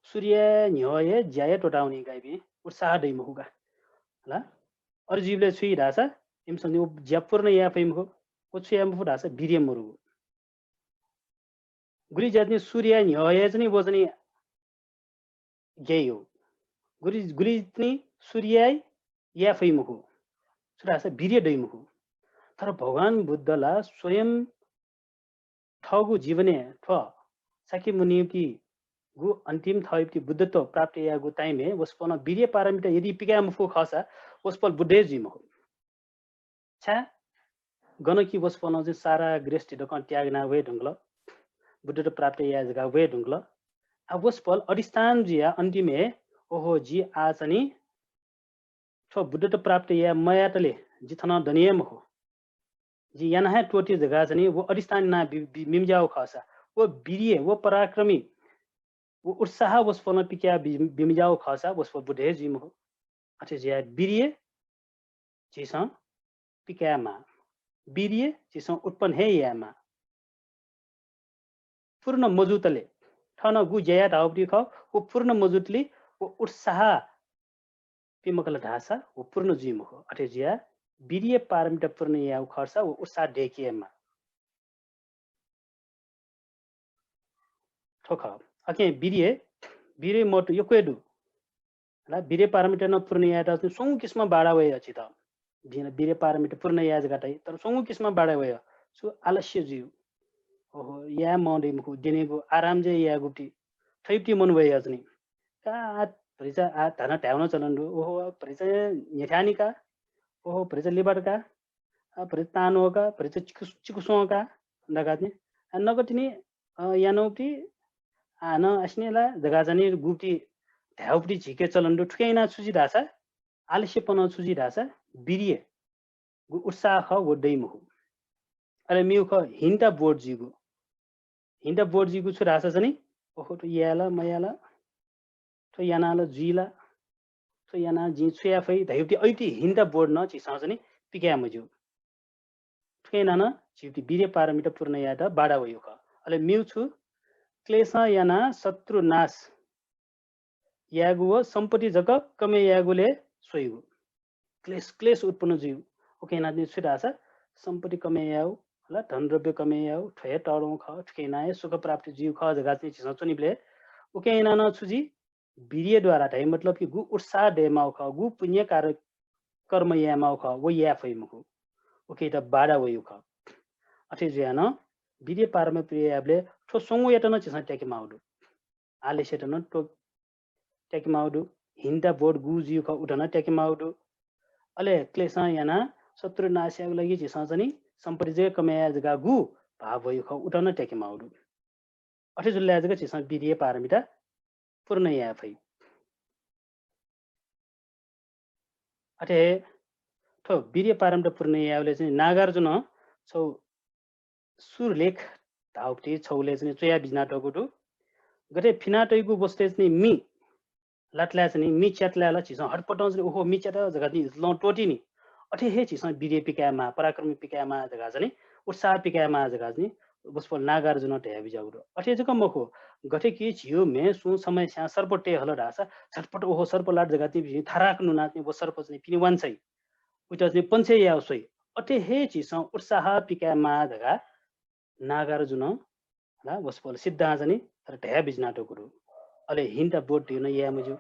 सूर्य न्ह्यः हे ज्याय् त्वःतावनी का, इपिं उत्साह दइ मखु का। हला? अथे जुइबलय् छु याइ धाःसा इमिसं व ज्या पूर्ण याये फइ मखु। व छु याये मफु धाःसा वीर्य मरुगु। गुलि ज्या चाहिँ नि सूर्य न्ह्यः हे चाहिँ नि व चाहिँ नि ज्या याइ। गुलि, गुलि चाहिँ नि सूर्य याये फइ मखु। छु धाःसा वीर्य दइ मखु। तर भगवान बुद्ध ला स्वयं थःगु जीवनय् थ्व शाक्यमुनियागु अन्तिम थःयागु बुद्धत्व प्राप्त यायेगु time-य् वसपोलं वीर्य पारमिता यदि पिकाये मफु खःसा वसपोल बुद्ध हे जुइ मखु। छाय्? गन कि वसपोलं चाहिँ सारा गृहस्थी दकं त्याग यानाः वये धुंकल, बुद्धत्व प्राप्त याये धकाः वये धुंकल। आ वसपोल अधिष्ठान जुयाः अन्तिमय्, ओहो, जि आः चाहिँ नि थ्व बुद्धत्व प्राप्त याये मयातले जि थनं दने हे मखु। जि याना हे त्वःते धकाः चाहिँ नि व अधिष्ठान यानाः बि-, बि-, बिमज्याःगु खःसा, व वीर्य, व पराक्रमी, व उत्साह वसपोलं पिकयाः बि-, बिमज्याःगु खःसा वसपोल बुद्ध हे जुइ मखु। अथे जुयाः वीर्य झीसं पिकायेमाः, वीर्य झीसं उत्पन्न हे यायेमाः। पूर्ण मजूतले, थन गु ज्या याये धाःगु खः, व पूर्ण मजूतले व उत्साह पिमकल धाःसा व पूर्ण जुइ मखु। अथे जुयाः वीर्य पारमिता पूर्ण यायेगु खःसा व उत्साह दयेके यायेमाः। थ्व खः। अकिं वीर्य, वीर्य महत्व यक्व हे दु। हला, वीर्य पारमिता नं पूर्ण यायेत स्वंगू किसिमं बाधा वइ झीत। जिं वीर्य पारमिता पूर्ण याये धकाः धाइ, तर स्वंगू किसिमं बाधा वइ। छु आलस्य जुइ। ओहो, याये मं दइ मखु, द्यनेगु आराम जे यायेगु ति, थुइति मन वइ चाहिँ नि। का आ भतिचा आ धन धायेवं नं चलन दु। ओहो, भतिचा न्ह्यथाय् नि का। ओहो, भतिचा लिबाट का। आ भतिचा तांन्वः का, भतिचा चिकु-, चिकुस्वं का धकाः नि। आ नकतिनि, अ, यानौति, आ न आसिने ला धकाः चाहिँ नि गुप्ति धायेगु ति झीके चलन दु। थुकिं यानाः छु जुइ धाःसा, आलस्यपनं छु जुइ धाःसा, वीर्य गु उत्साह खः, व दइ मखु। अले मेगु खः हिन्ता बोध जुइगु। हिन्ता बोध जुइगु छु धाःसा चाहिँ नि, ओहो, थ्व याये ला, मयाये ला, थ्व याना ला, जुइ ला, थ्व यानाः जिं छु याये फइ धयागु ति अयुति हिन्ता बोध नं झीसं चाहिँ नि पिकाये मज्यू। थुकिं यानाः नं झीगु ति वीर्य पारमिता पूर्ण यायेत बाधा वइगु खः। अले मेगु छु, क्लेशं यानाः शत्रु नाश यायेगु व सम्पत्ति जक कमय् यायेगुलय् स्वइगु। क्लेश, क्लेश उत्पन्न जुइगु। उकिं यानाः छु धाःसा सम्पत्ति कमय् यायेगु, हला, धन द्रव्य कमय् यायेगु, थ्व हे तःधंगु खः, थुकिं यानाः हे सुख प्राप्ति जुइगु खः धकाः चाहिँ झीसं च्वनीबलय् उकिं यानाः नं छु जुइ, वीर्यद्वारा धाइ मतलब कि गु उत्साह दयेमाःगु खः, गु पुण्य कार्य कर्म यायेमाःगु खः, व याये फइ मखु। उकियात बाधा वइगु खः। अथे जुयाः नं वीर्य पारमिता पूर्ण यायेबलय् थ्व स्वंगूयात नं झीसं त्याकेमाःगु दु। आलस्यत नं त्व-, त्याकेमाःगु दु। हिन्ता बोध गु जुइगु खः, उत नं त्याकेमाःगु दु। अले क्लेशं यानाः शत्रु नाश यायेगु लागि झीसं चाहिँ नि सम्पत्ति जक कमय् याये धकाः गु भाव वइगु खः, उत नं त्याके माःगु दु। अथे जुल जक झीसं वीर्य पारमिता पूर्ण याये फइ। अथे हे थ्व वीर्य पारमिता पूर्ण यायेबलय् चाहिँ नागार्जुनं छौ सूर्यलेख धाःगु छगू उलय् चाहिँ च्वया बिज्यानातःगु दु। गथे फिनातइगु वस्तुतय् चाहिँ मि लातलाय् चाहिँ नि, मि च्यातलाय् ला झीसं हटपटं चाहिँ ओहो मि च्यात धकाः चाहिँ लं त्वःतिनि। अथे हे झीसं वीर्य पिकायेमाः, पराक्रम पिकायेमाः धकाः चाहिँ नि, उत्साह पिकायेमाः धकाः चाहिँ नि वसपोल नागार्जुनं धया बिज्याःगु दु। अथे जक मखु, गथे कि झीगु म्हें सुं समस्यां सर्प तये हल धाःसा झटपट ओहो सर्प लात धकाः चाहिँ झी थाराक नुनाः चाहिँ व सर्प चाहिँ नि पिने वांछ्वइ। उइत चाहिँ नि पन्छ्यः याये स्वइ। अथे हे झीसं उत्साह पिकायेमाः धकाः नागार्जुनं ला वसपोल सिद्धां चाहिँ नि तर धया बिज्यानातःगु दु। अले हिन्ता बोध धइगु नं याये मज्यू।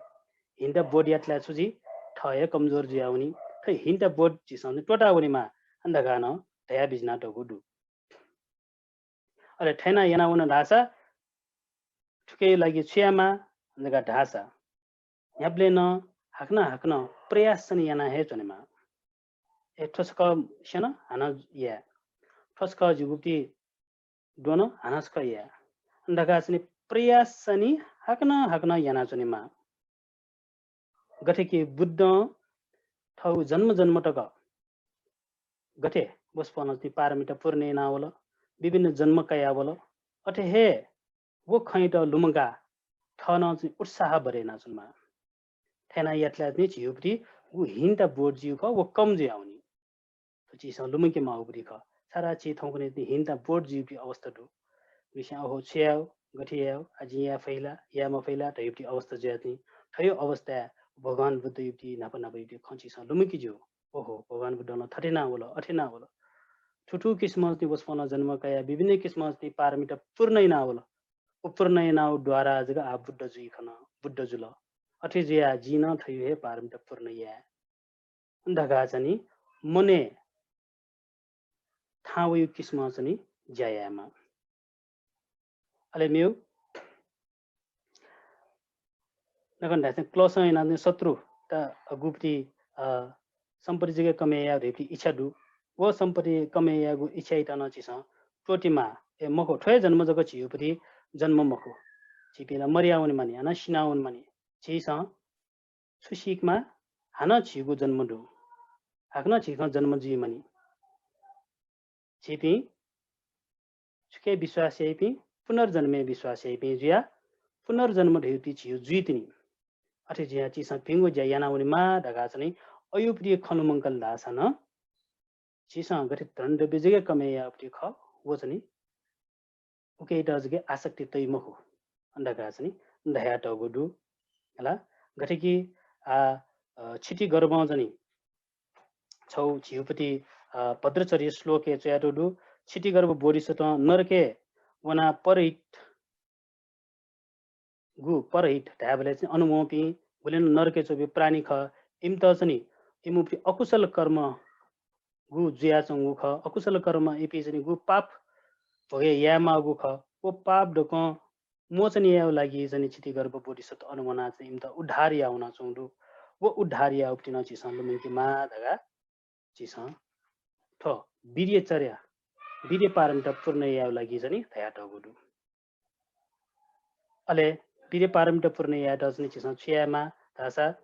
हिन्ता बोध यातलाय् छु जुइ, थः हे कमजोर जुयावनी। थ्व हिन्ता बोध झीसं चाहिँ त्वःता वनेमाः धकाः नं धया बिज्यानातःगु दु। अले थथे याना वन धाःसा थुकिया लागि छु यायेमाः धकाः धाःसा न्ह्याबलें नं हाकनं हाकनं प्रयास चाहिँ नि याना हे च्वनेमाः। ए, थ्व छकः स्यन, हानं याये। थ्व छकः ज्यूगु ति द्वन, हानं छकः याये धकाः चाहिँ नि प्रयास चाहिँ नि हाकनं हाकनं यानाच्वनेमाः। गथे कि बुद्धं थःगु जन्म जन्म तक गथे वसपोलं चाहिँ नि पारमिता पूर्ण यानावल, विभिन्न जन्म कयावल, अथे हे व खँयात लुमंकाः थः नं चाहिँ नि उत्साह बढे यानाच्वनेमाः। थथे यातलाय् चाहिँ नि झीगु प्रति व हिन्ता बोध जुइगु खः, व कम जुयावनी। थ्व झीसं लुमंके माःगु प्रति खः। सारा झी थौंकन्हय् चाहिँ नि हिन्ता बोध जुइगु प्रति अवस्था दु। मिस्यां ओहो छु यायेगु, गथे यायेगु, आ जिं याये फइ ला, याये मफइ ला धइगु प्रति अवस्था जुयाः चाहिँ नि थ्व अवस्थाय् भगवान बुद्धयागु प्रति न्हापा न्हापायागु प्रति खँ झीसं लुमंके ज्यू। ओहो, भगवान बुद्धं नं थथे यानावल, अथे यानावल। थुथु किसिमं चाहिँ नि वसपोलं जन्म कयाः विभिन्न किसिमं चाहिँ नि पारमिता पूर्ण यानावल। व पूर्ण यानावःगु द्वारा जक आः बुद्ध जुइ खन, बुद्ध जुल। अथे जुयाः जिं नं थ्व हे पारमिता पूर्ण याये धकाः चाहिँ नि मनय् थाहां वइगु किसिमं चाहिँ नि ज्या यायेमाः। अले मेगु नकन धाःसा क्लसं यानाः चाहिँ नि शत्रुता गुपति, अ, सम्पत्ति जक कमय् यायेगु धइगु प्रति इच्छा दु। व सम्पत्ति कमय् यायेगु इच्छायात नं झीसं त्वःतेमाः। ए मखु, थ्व हे जन्म जक झीगु प्रति जन्म मखु। झीपिं ला मरया वनेमानि, हानं सिना वनेमानि। झीसं छु सीकेमाः, हानं झीगु जन्म दु। हाकनं झीसं जन्म जुइमानि। झीपिं छुकिया विश्वास याइपिं, पुनर्जन्मय् विश्वास याइपिं जुयाः पुनर्जन्म धइगु प्रति झीगु जुइतिनि। अथे जुयाः झीसं भिंगु ज्या याना वनेमाः धकाः चाहिँ नि अयु प्रति खँ लुमंकल धाःसा नं झीसं गथे धन द्रव्य जक कमय् यायेगु प्रति खः, व चाहिँ नि उकियात जक आसक्ति तइ मखु धकाः चाहिँ नि धयातःगु दु। हला, गथे कि आ, अ, क्षितिगर्भं चाहिँ नि छगू झीगु प्रति, अ, भद्रचर्य श्लोकय् च्वयातःगु दु। क्षितिगर्भ बोधिसत्वं नरकय् वनाः परहित गु, परहित धायेबलय् चाहिँ नि अन वंपिं गुलिं नं नरकय् च्वंपिं प्राणी खः, इमित चाहिँ नि इमिगु प्रति अकुशल कर्म गु जुयाच्वंगु खः, अकुशल कर्म इपिं चाहिँ नि गु पाप भोगे यायेमाःगु खः, व पाप दक्वं मोचन यायेगु लागि चाहिँ नि क्षितिगर्भ बोधिसत्व अन वनाः चाहिँ इमित उद्धार याः वनाच्वंगु दु। व उद्धार याःगु प्रति नं झीसं लुमंकेमाः धकाः झीसं थ्व वीर्य चर्या, वीर्य पारमिता पूर्ण यायेगु लागि चाहिँ नि धयातःगु दु। अले वीर्य पारमिता पूर्ण यायेत चाहिँ नि झीसं छु यायेमाः धाःसा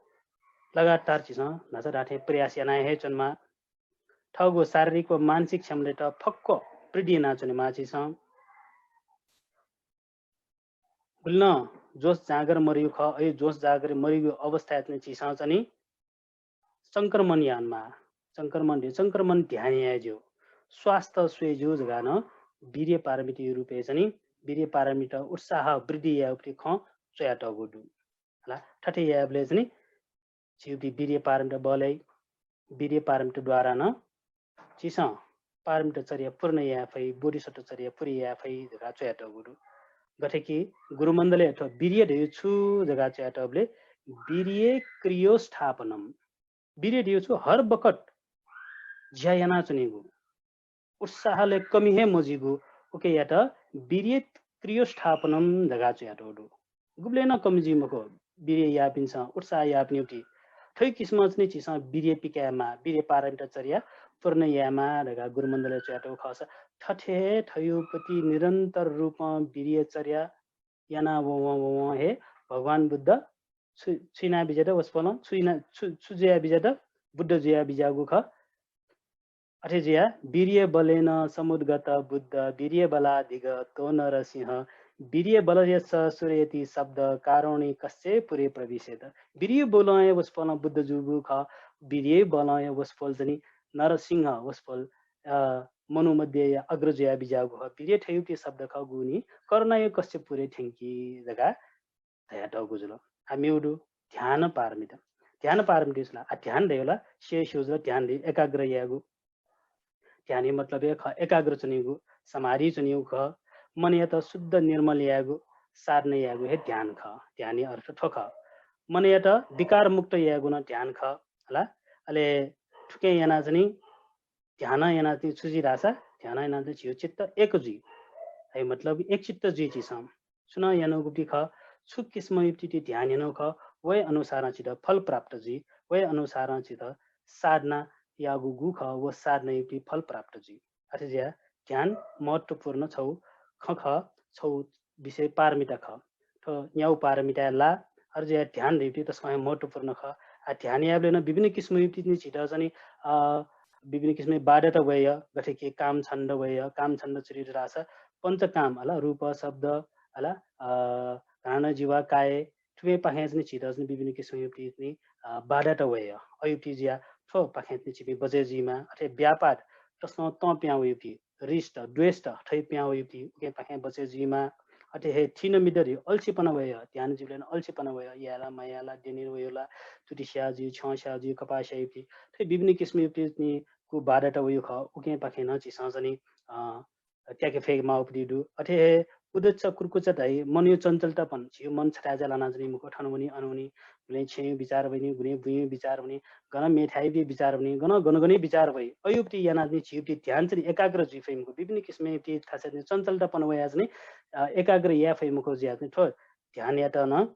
लगातार झीसं न्हाचः धाःथें प्रयास याना हे च्वनेमाः। थःगु शारीरिक व मानसिक क्षमतायात फक्व वृद्धि यानाच्वनेमाः झीसं। गुलिं नं जोस जाँगर मरिगु खः, अयु जोस जाँगर मरिगु अवस्थाय् चाहिँ नि झीसं चाहिँ नि संक्रमण यायेमाः। संक्रमण धइगु, संक्रमण ध्यान याये ज्यू, स्वास्थ्य स्वये ज्यू धकाः नं वीर्य पारमिताया रूपय् चाहिँ नि वीर्य पारमिता उत्साह वृद्धि यायेगु प्रति खँ च्वयातःगु दु। हला, थथे यायेबलय् चाहिँ नि झीगु वीर्य पारमिता बलय्, वीर्य पारमिता द्वारा नं झीसं पारमिता चर्या पूर्ण याये फइ, बोधिसत्व चर्या पूर्ण याये फइ धकाः च्वयातःगु दु। गथे कि गुरुमण्डलय् थ्व वीर्य धइगु छु धकाः च्वयातःबलय् वीर्ये क्रियोत्स्थापनम्। वीर्य धइगु छु, हर बखत ज्या यानाच्वनीगु, उत्साहलय् कमी हे मजुइगु, उकियात वीर्ये क्रियोत्स्थापनम् धकाः च्वयातःगु दु। गुबलें नं कमी जुइ मखु, वीर्य याःपिन्सं, उत्साह याःपिनिगु प्रति। थ्व किसिमं चाहिँ नि झीसं वीर्य पिकायेमाः, वीर्य पारमिता चर्या पूर्ण यायेमाः धकाः गुरुमण्डलय् च्वयातःगु खःसा, थथे हे थयूपति निरन्तर रूपं वीर्य चर्या याना ववं ववं हे भगवान बुद्ध छु, छु याना बिज्यात वसपोलं, छु याना, छु, छु जुया बिज्यात, बुद्ध जुया बिज्यागु खः। अथे जुया वीर्य बलेन समुद्गत बुद्ध वीर्य बलाधिगतो नरसिंह वीर्य बलयस सुरयति शब्द कारुणिकस्ये पुरे प्रविशेत। वीर्य बलं हे वसपोलं बुद्ध जूगु खः। वीर्य बलं हे वसपोल चाहिँ नरसिंह वसपोल, अ, मनू मध्यया अग्र जुया बिज्यागु खः। वीर्य थयूपति शब्द खः गुनि करुणाया कस्ये पुरे थ्यंकी धकाः धयातःगु जुल। आ, मेगु दु ध्यान पारमिता। ध्यान पारमिता छु ला? आ, ध्यान धयो ला, से स्यू जुल, ध्यान धयो एकाग्र यायेगु। ध्यानया मतलब हे खः एकाग्र च्वनीगु, समाधि च्वनीगु खः। मनयात शुद्ध निर्मल यायेगु, साधना यायेगु हे ध्यान खः। ध्यानया अर्थ थ्व खः। मनयात विकार मुक्त यायेगु नं ध्यान खः, हला। अले थुकिं याना चाहिँ ध्यान याना चाहिँ छु जुइ धाःसा, ध्यान याना चाहिँ झीगु चित्त एक जुइ। है, मतलब एक चित्त जुइ झीसं। सुनां यानागु पति खः, छु किसिमयुपति ध्यान यानागु खः, वहे अनुसारं झीत फल प्राप्त जुइ, वहे अनुसारं झीत साधना याःगु गु खः, व साधनायुपति फल प्राप्त जुइ। अथे जुया ध्यान महत्त्वपूर्ण छौ खँ खः, छौ विषय पारमिता खः। थ्व न्याउ पारमिताय् ला, अथे जुया ध्यान धइपति तसकं हे महत्त्वपूर्ण खः। आ, ध्यान यायेबलय् नं विभिन्न किसिमयुपति झीत चाहिँ, अ, विभिन्न किसिमया बाधात वय्, गथे कि काम छन्द वय्, काम छन्द चुरी धाःसा पञ्चकाम, हला, रूप, शब्द, हला, अ, घ्राण, जिह्वा, काया, थुपिं पाखें चाहिँ झीत चाहिँ विभिन्न किसिमयुपति चाहिँ, अ, बाधात वय्। अयुपति जुया थ्व पाखें चाहिँ झीपिं बचय् जुइमा। अथे व्यापाद, तसकं तं पिहां वयुपति, रिष्ट, द्वेष्ट, थ्व पिहां वयुपति, उकिं पाखें बचय् जुइमा। अथे हे थिनमिद्ध धइगु अल्छिपना वय्, ध्यान जुइबलय् नं अल्छिपना वय्, याये ला, मयाये ला, द्यने वय् ला, तुति स्याः जुइ, छ्यं स्याः जुइ, कपाः स्याः युपति, थ्व विभिन्न किसिमयुपति चाहिँ कु बाधात वयु खः, उकिं पाखें नं झीसं चाहिँ, अ, त्याके फय्के माःगु पति दु। अथे हे उद्वेच कुर्कुच धाइ मनया चञ्चलतापन, झीगु मन छथाय् जा लाना च्वनी मखु, थन वनी, अन वनी, गुलिं छेँयु बिचार वनी, गुलिं बुँयु बिचार वनी, गन मेथाय्‌पति बिचार वनी, गन गन गन बिचार वइ। अयुपति याना चाहिँ झीपति ध्यान चाहिँ एकाग्र जुइ फइ मखु। विभिन्न किसिमयुपति थासय् चाहिँ चञ्चलतापन वया चाहिँ, अ, एकाग्र याये फइ मखु जुया चाहिँ थ्व ध्यानयात नं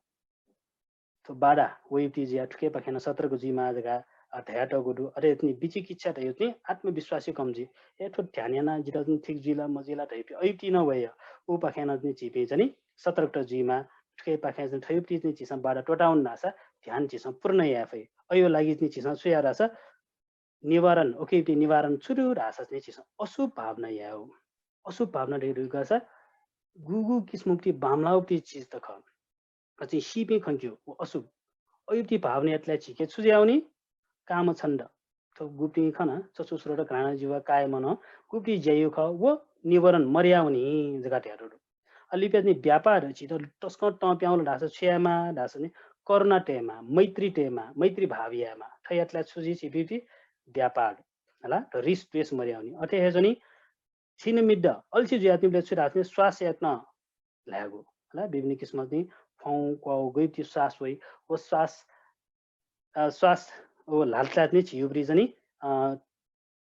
थ्व बाधा वयुपति जुया थुके पाखें नं सतर्क जुइमा धकाः, अ, धयातःगु दु। अथे चाहिँ विचिकिच्छा धइगु चाहिँ आत्मविश्वासयु कम जुइ। ए, थ्व ध्यान याना जितः चाहिँ ठीक जुइ ला मजुइ ला धइपति अयुपति नं वय्। उ पाखें नं चाहिँ झीपिं चाहिँ सतर्क जुइमा। थुके पाखें चाहिँ थयुपति चाहिँ झीसं बाधा त्वःतावन धाःसा ध्यान झीसं पूर्ण याये फइ। अयु लागि चाहिँ झीसं छु याये धाःसा निवारण, उकिपति निवारण छु दु धाःसा चाहिँ झीसं अशुभ भावना याये हो। अशुभ भावना धइगु धाःसा गुगु किसिमयुपति बांमलाःयुपति चिज त खः। अ, चाहिँ सीपिं खंक्यु, व अशुभ। अयुपति भावना यातले झीके छु जुयावनी? कामछन्द। थ्व गुपति खन, चक्षु, श्रोत्र, घ्राण, जिह्वा, काय, मन, गुपति ज्यायु खः, व निवारण मर्यावनी जका धयातःगु दु। अ, लिपा चाहिँ व्यापाद, झीत तसकं तं पिहां वल धाःसा छु यायेमा धाःसा नि करुणा तयेमा, मैत्री तयेमा, मैत्री भाव यायेमा। थ्व यातले छु जुइ झीपिंपति? व्यापाद। हला, त रिस द्वेष मर्यावनी। अथे हे चाहिँ थिनमिद्ध, अल्छी जुयातिबलय् छु धाःसा नि श्वास यात नं ल्हायेगु। हला, विभिन्न किसिमं चाहिँ फ्वाउँ क्वाउँ गयुपति श्वास वइ, व श्वास, अ, श्वास व ल्हातले चाहिँ झीयुपति चाहिँ, अ,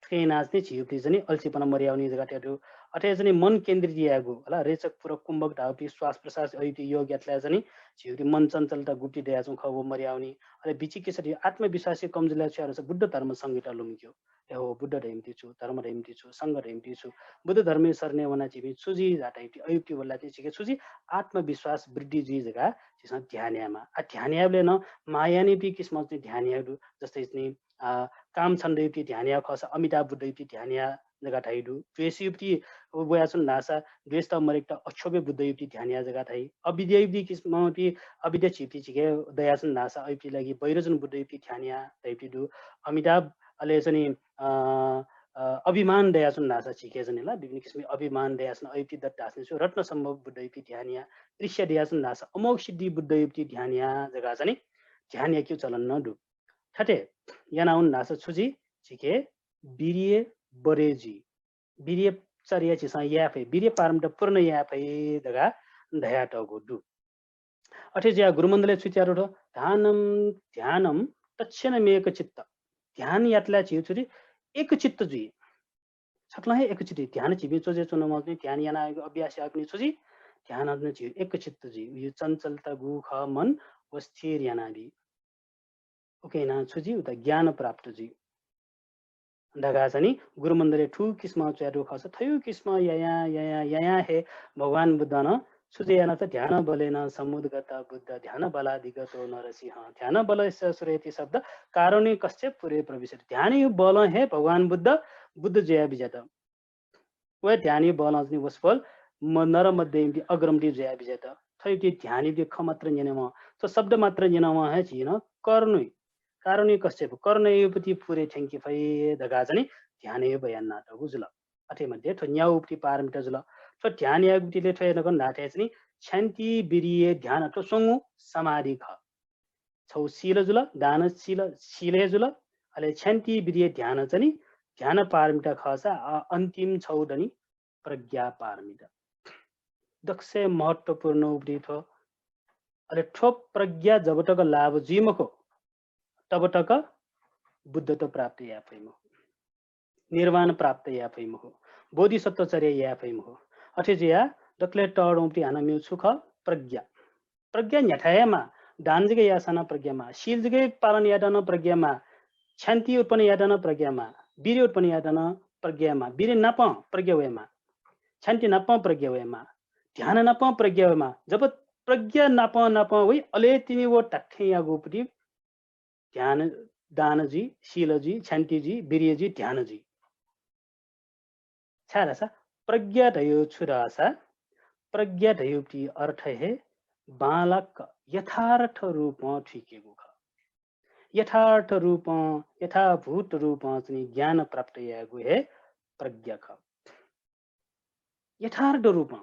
थुके याना चाहिँ झीयुपति चाहिँ अल्छीपना मर्यावनी जका धयातःगु दु। अथे चाहिँ मन केन्द्रित यायेगु, हला, रेचक, पूरक, कुम्भक धाउपति श्वास प्रश्वास अयुपति योग यातले चाहिँ झीयुपति मन चञ्चलता गुपति दयाच्वं खः व मर्यावनी। अले विचिकिच्छा धइगु आत्मविश्वासयु कम जुइतले छु याये धाःसा बुद्ध धर्म संघयात लुमंक्यु। ए हो, बुद्ध धइम्ह छु, धर्म धइम्ह छु, संघ धइम्ह छु, बुद्ध धर्मयु शरणय् वना झीपिं छु जुइ धाःसा अयुपति वलला चाहिँ झीके छु जुइ? आत्मविश्वास वृद्धि जुइ जका झीसं ध्यान यायेमा। आ, ध्यान यायेबलय् नं मायानिपि किसिमं चाहिँ ध्यान यायेगु दु। जस्तै चाहिँ, आ, कामछन्दयुपति ध्यान याये खःसा अमिताभ बुद्धयुपति ध्यान या जका धाइ दु। द्वेषयुपति वयाच्वन धाःसा द्वेषत मरेकत अक्षोभ्य बुद्धयुपति ध्यान या जका धाइ। अविद्यायुपति किसिमं अविद्या झीपति झीके दयाच्वन धाःसा अयुपति लागि वैरोचन बुद्धयुपति ध्यान या धाइपति दु। अमिताभ अले चाहिँ, अ, अ, अभिमान दयाच्वन धाःसा झीके चाहिँ ला विभिन्न किसिमं अभिमान दयाच्वन अयुपति दत धाःसा छु रत्नसम्भव बुद्धयुपति ध्यान या, ईर्ष्या दयाच्वन धाःसा अमोघसिद्धि बुद्धयुपति ध्यान या जका चाहिँ ध्यान याकेगु चलन नं दु। थथे यानावन धाःसा छु जुइ? झीके वीर्य बढे जुइ। वीर्य चर्या झीसं याये फइ, वीर्य पारमिता पूर्ण याये फइ धका धयातःगु दु। अथे जुया गुरुमण्डलय् छु च्वयातःगु दु? ध्यानं, ध्यानं तच्छेनमेकचित्त। ध्यान यातले झीउ छु जुइ? एकचित्त जुइ। सकलें हे एकचित्त जुइ। ध्यान झीपिं च्वजे च्वनाम्ह ध्यान यानागु अभ्यास याःपिं छु जुइ? ध्यान झीउ एकचित्त जुइ। उयु चञ्चलता गु खः मन व स्थिर यानाबी। उकिं याना छु जुइ? उता ज्ञान प्राप्त जुइ। धकाः चाहिँ नि गुरुमन्त्रय् थुकिसिमं च्वयातःगु खःसा थ्व किसिमं यायां यायां यायां हे भगवान बुद्धं छु जुयाः यानात ध्यान बलेन समुद्गत बुद्ध ध्यान बलाधिगतो नरसिंह ध्यान बलस्य सुरेति शब्द कारुण्य कश्यप पुरे प्रविशति। ध्यानया बलं हे भगवान बुद्ध बुद्ध जुयाः बिज्यात। व ध्यानया बलं चाहिँ नि वसपोल म नर मध्ये इमिपिं अग्रमति जुयाः बिज्यात। थ्व इपिं ध्यानया खँ मात्र न्यनेवं, थ्व शब्द मात्र न्यनेवं हे झी नं करुण्य, कारुण्य कश्यप, करुण्यया पति पुरे थ्यंके फइ धकाः चाहिँ नि ध्यानया बयान यानातःगु जुल। अथे मध्ये थ्व न्यागू पति पारमिता जुल। थ्व ध्यान यायेगु पतिले थ्व हे नकन धाःथें चाहिँ नि क्षान्ति, वीर्य, ध्यान, थ्व स्वंगू समाधि खः। छौ शील जुल, दान शील, शील हे जुल, अले क्षान्ति, वीर्य, ध्यान चाहिँ नि ध्यान पारमिता खःसा अ, अन्तिम छौ दनि प्रज्ञा पारमिता। दक्ष महत्त्वपूर्ण उपरि थ्व। अले थ्व प्रज्ञा जब तक लाभ जुइ मखु, तब तक बुद्धत्व प्राप्त याये फइ मखु, निर्वाण प्राप्त याये फइ मखु, बोधिसत्वचर्या याये फइ मखु। अथे जुया दकले तःधंपिं हानं मेगु छु खः? प्रज्ञा। प्रज्ञा न्ह्याथाय् हे माः। दान जक याःसां नं प्रज्ञा माः, शील जक पालन यायेत नं प्रज्ञा माः, क्षान्ति उत्पन्न यायेत नं प्रज्ञा माः, वीर्य उत्पन्न यायेत नं प्रज्ञा माः, वीर्य नापं प्रज्ञा वये माः, क्षान्ति नापं प्रज्ञा वये माः, ध्यान नापं प्रज्ञा वये माः। जब प्रज्ञा नापं नापं वइ, अले तिनि व धात्थें यागु पति ध्यान, दान जुइ, शील जुइ, क्षान्ति जुइ, वीर्य जुइ, ध्यान जुइ। छाय् धाःसा प्रज्ञा धयो छु धाःसा, प्रज्ञा धयो पति अर्थ हे बांलाक यथार्थ रूपं थुइकेगु खः। यथार्थ रूपं, यथाभूत रूपं चाहिँ ज्ञान प्राप्त यायेगु हे प्रज्ञा खः। यथार्थ रूपं,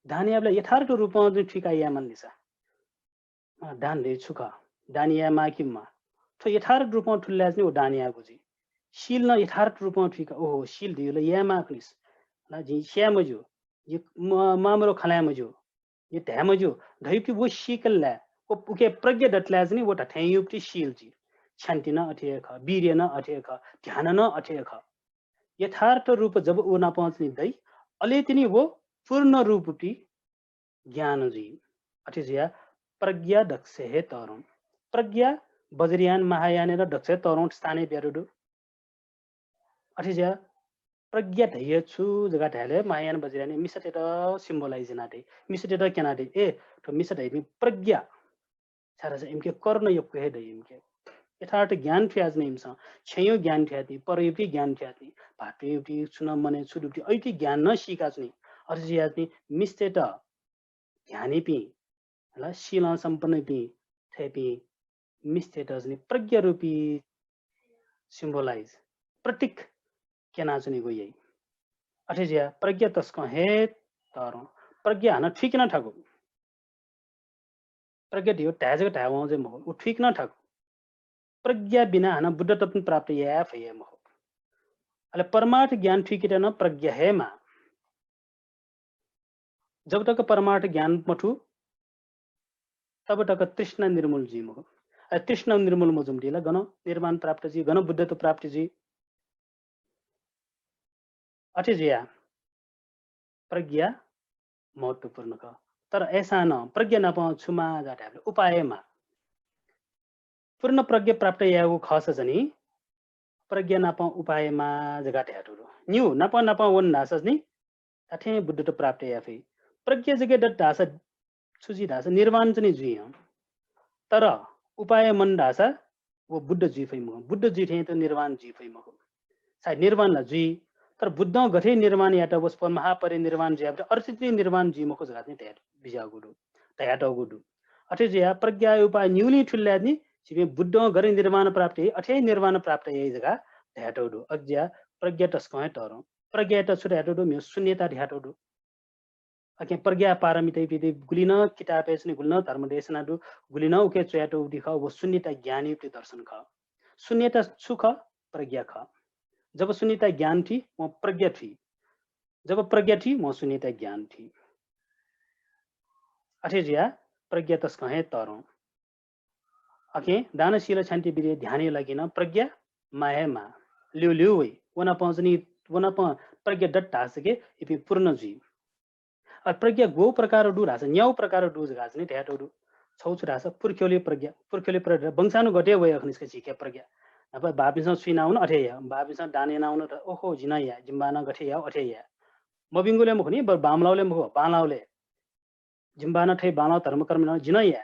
दान यायेबलय् यथार्थ रूपं चाहिँ थुइका यायेमाल निसा। अँ, दान धयो छु खः? दान याये माः कि माः? थ्व यथार्थ रूपं थुलि लाय् चाहिँ व दान यायेगु जुइ। शील नं यथार्थ रूपं थुइका, ओहो, शील धयो ला याये माः खनिस। ला, जिं स्याये मज्यू, जि म-, मामरो खँ ल्हाये मज्यू, जि धाये मज्यू धयो पति व सीकल लाय्, व उके प्रज्ञा दत लाय् चाहिँ व धात्थें यागु पति शील जुइ। क्षान्ति नं अथे हे खः, वीर्य नं अथे हे खः, ध्यान नं अथे हे खः। यथार्थ रूप जब व नापं चाहिँ दइ, अले तिनि व पूर्ण रूप पति ज्ञान जुइ। अथे जुया प्रज्ञा दक्ष हे तःधं। प्रज्ञा वज्रयान महायानय् नं दक्ष हे तःधं स्थानय् बियातःगु दु। अथे जुया प्रज्ञा धयो छु जक धायेबलय् महायान वज्रयानय् मिसातय्त symbolize यानादी, मिसातय्त क्यनादी। ए, थ्व मिसा धइपिं प्रज्ञा। छाय् धाःसा इमिके करुणा यक्व हे दइ इमिके। यथार्थ ज्ञान थुयाच्वनी इमिसं, छेँयो ज्ञान थुयाच्वनी, परयो पति ज्ञान थुयाच्वनी, भाःतयो पति, छुं नं मनय् छु दु पति, अयो पति ज्ञान नं सीकाच्वनी। अथे जुयाच्वनी मिस्तय्त ध्यानीपिं, हला, शीलं सम्पन्नपिं, थेपिं मिस्तय्त चाहिँ प्रज्ञा रूपी symbolize, प्रतीक क्यनाच्वनीगु याइ। अथे जुया प्रज्ञा तसकं हे तःधं। प्रज्ञा हानं थुइके नं थाकु। प्रज्ञा धयो धाये जक धायेवं जुइ मखु, उ थुइके नं थाकु। प्रज्ञा बिना हानं बुद्धत्व प्राप्त याये फइ हे मखु। अले परमार्थ ज्ञान थुइकेत नं प्रज्ञा हे माः। जब तक परमार्थ ज्ञान मथू, तब तक तृष्णा निर्मूल जुइ मखु। अले तृष्णा निर्मूल मजूम्ह ला गन निर्वाण प्राप्त जुइ, गन बुद्धत्व प्राप्त जुइ? अथे जुया प्रज्ञा महत्त्वपूर्ण खः। तर अय्सां नं प्रज्ञा नाप छु माः जक धायेबलय् उपाय माः। पूर्ण प्रज्ञा प्राप्त यायेगु खःसा चाहिँ प्रज्ञा नाप उपाय माः जक धायेतःगु दु। निगू नाप नाप वन धाःसा चाहिँ धात्थें बुद्धत्व प्राप्त याये फइ। प्रज्ञा जक दत धाःसा छु जुइ धाःसा निर्वाण चाहिँ जुइ हं। तर उपाय मन धाःसा व बुद्ध जुइ फइ मखु। बुद्ध जुइ थें त निर्वाण जुइ फइ मखु। सायद निर्वाण ला जुइ, तर बुद्धं गथे निर्वाण यात, वसपोल महापरिनिर्वाण जुयाबलय् अर्चित निर्वाण जुइ मखु जक चाहिँ धया बिज्याःगु दु, धयातःगु दु। अथे जुया प्रज्ञा उपाय निगुलिं थुलि लाय् नि, छिपिं बुद्धं गथे निर्वाण प्राप्त याइ, अथे निर्वाण प्राप्त याइ जक धयातःगु दु। अथे जुया प्रज्ञा तसकं हे तःधं। प्रज्ञायात छु धयातःगु दु? म्हिगः शून्यता धयातःगु दु। अकिं प्रज्ञा पारमिता पति गुलि नं किताबय् च्वनी, गुलि नं धर्मदेशना दु, गुलि नं उके च्वयातःगु पति खः, व शून्यता ज्ञान पति दर्शन खः। शून्यता छु खः? प्रज्ञा खः। जब शून्यता ज्ञान थुइ, वं प्रज्ञा थुइ। जब प्रज्ञा थुइ, वं शून्यता ज्ञान थुइ। अथे जुया प्रज्ञा तसकं हे तःधं। अकिं दान शील क्षान्ति वीर्य ध्यानया लागि नं प्रज्ञा माः हे माः। ल्यू ल्यू वइ। व नाप चाहिँ नि, व नाप प्रज्ञा दत धाःसा के इपिं पूर्ण जुइ। अ, प्रज्ञा ग्वःगु प्रकार दु धाःसा, न्यागू प्रकार दु जक चाहिँ नि धयातःगु दु। छगू छु धाःसा पुर्ख्यौली प्रज्ञा, पुर्ख्यौली प्रज्ञा, वंशानुगत हे वइ अखनिस्क झीके प्रज्ञा। अब बापिन्सं छु यानावन अथे या, बापिन्सं दान यानावन त, ओहो, जि नं या, जिम्बानं गथे या, अथे या। मभिंगुले मखु नि, बरु बांमलाउले मखु, बांलाउले। जिम्बानं थै बांलाउ धर्मकर्म यानाव जि नं या।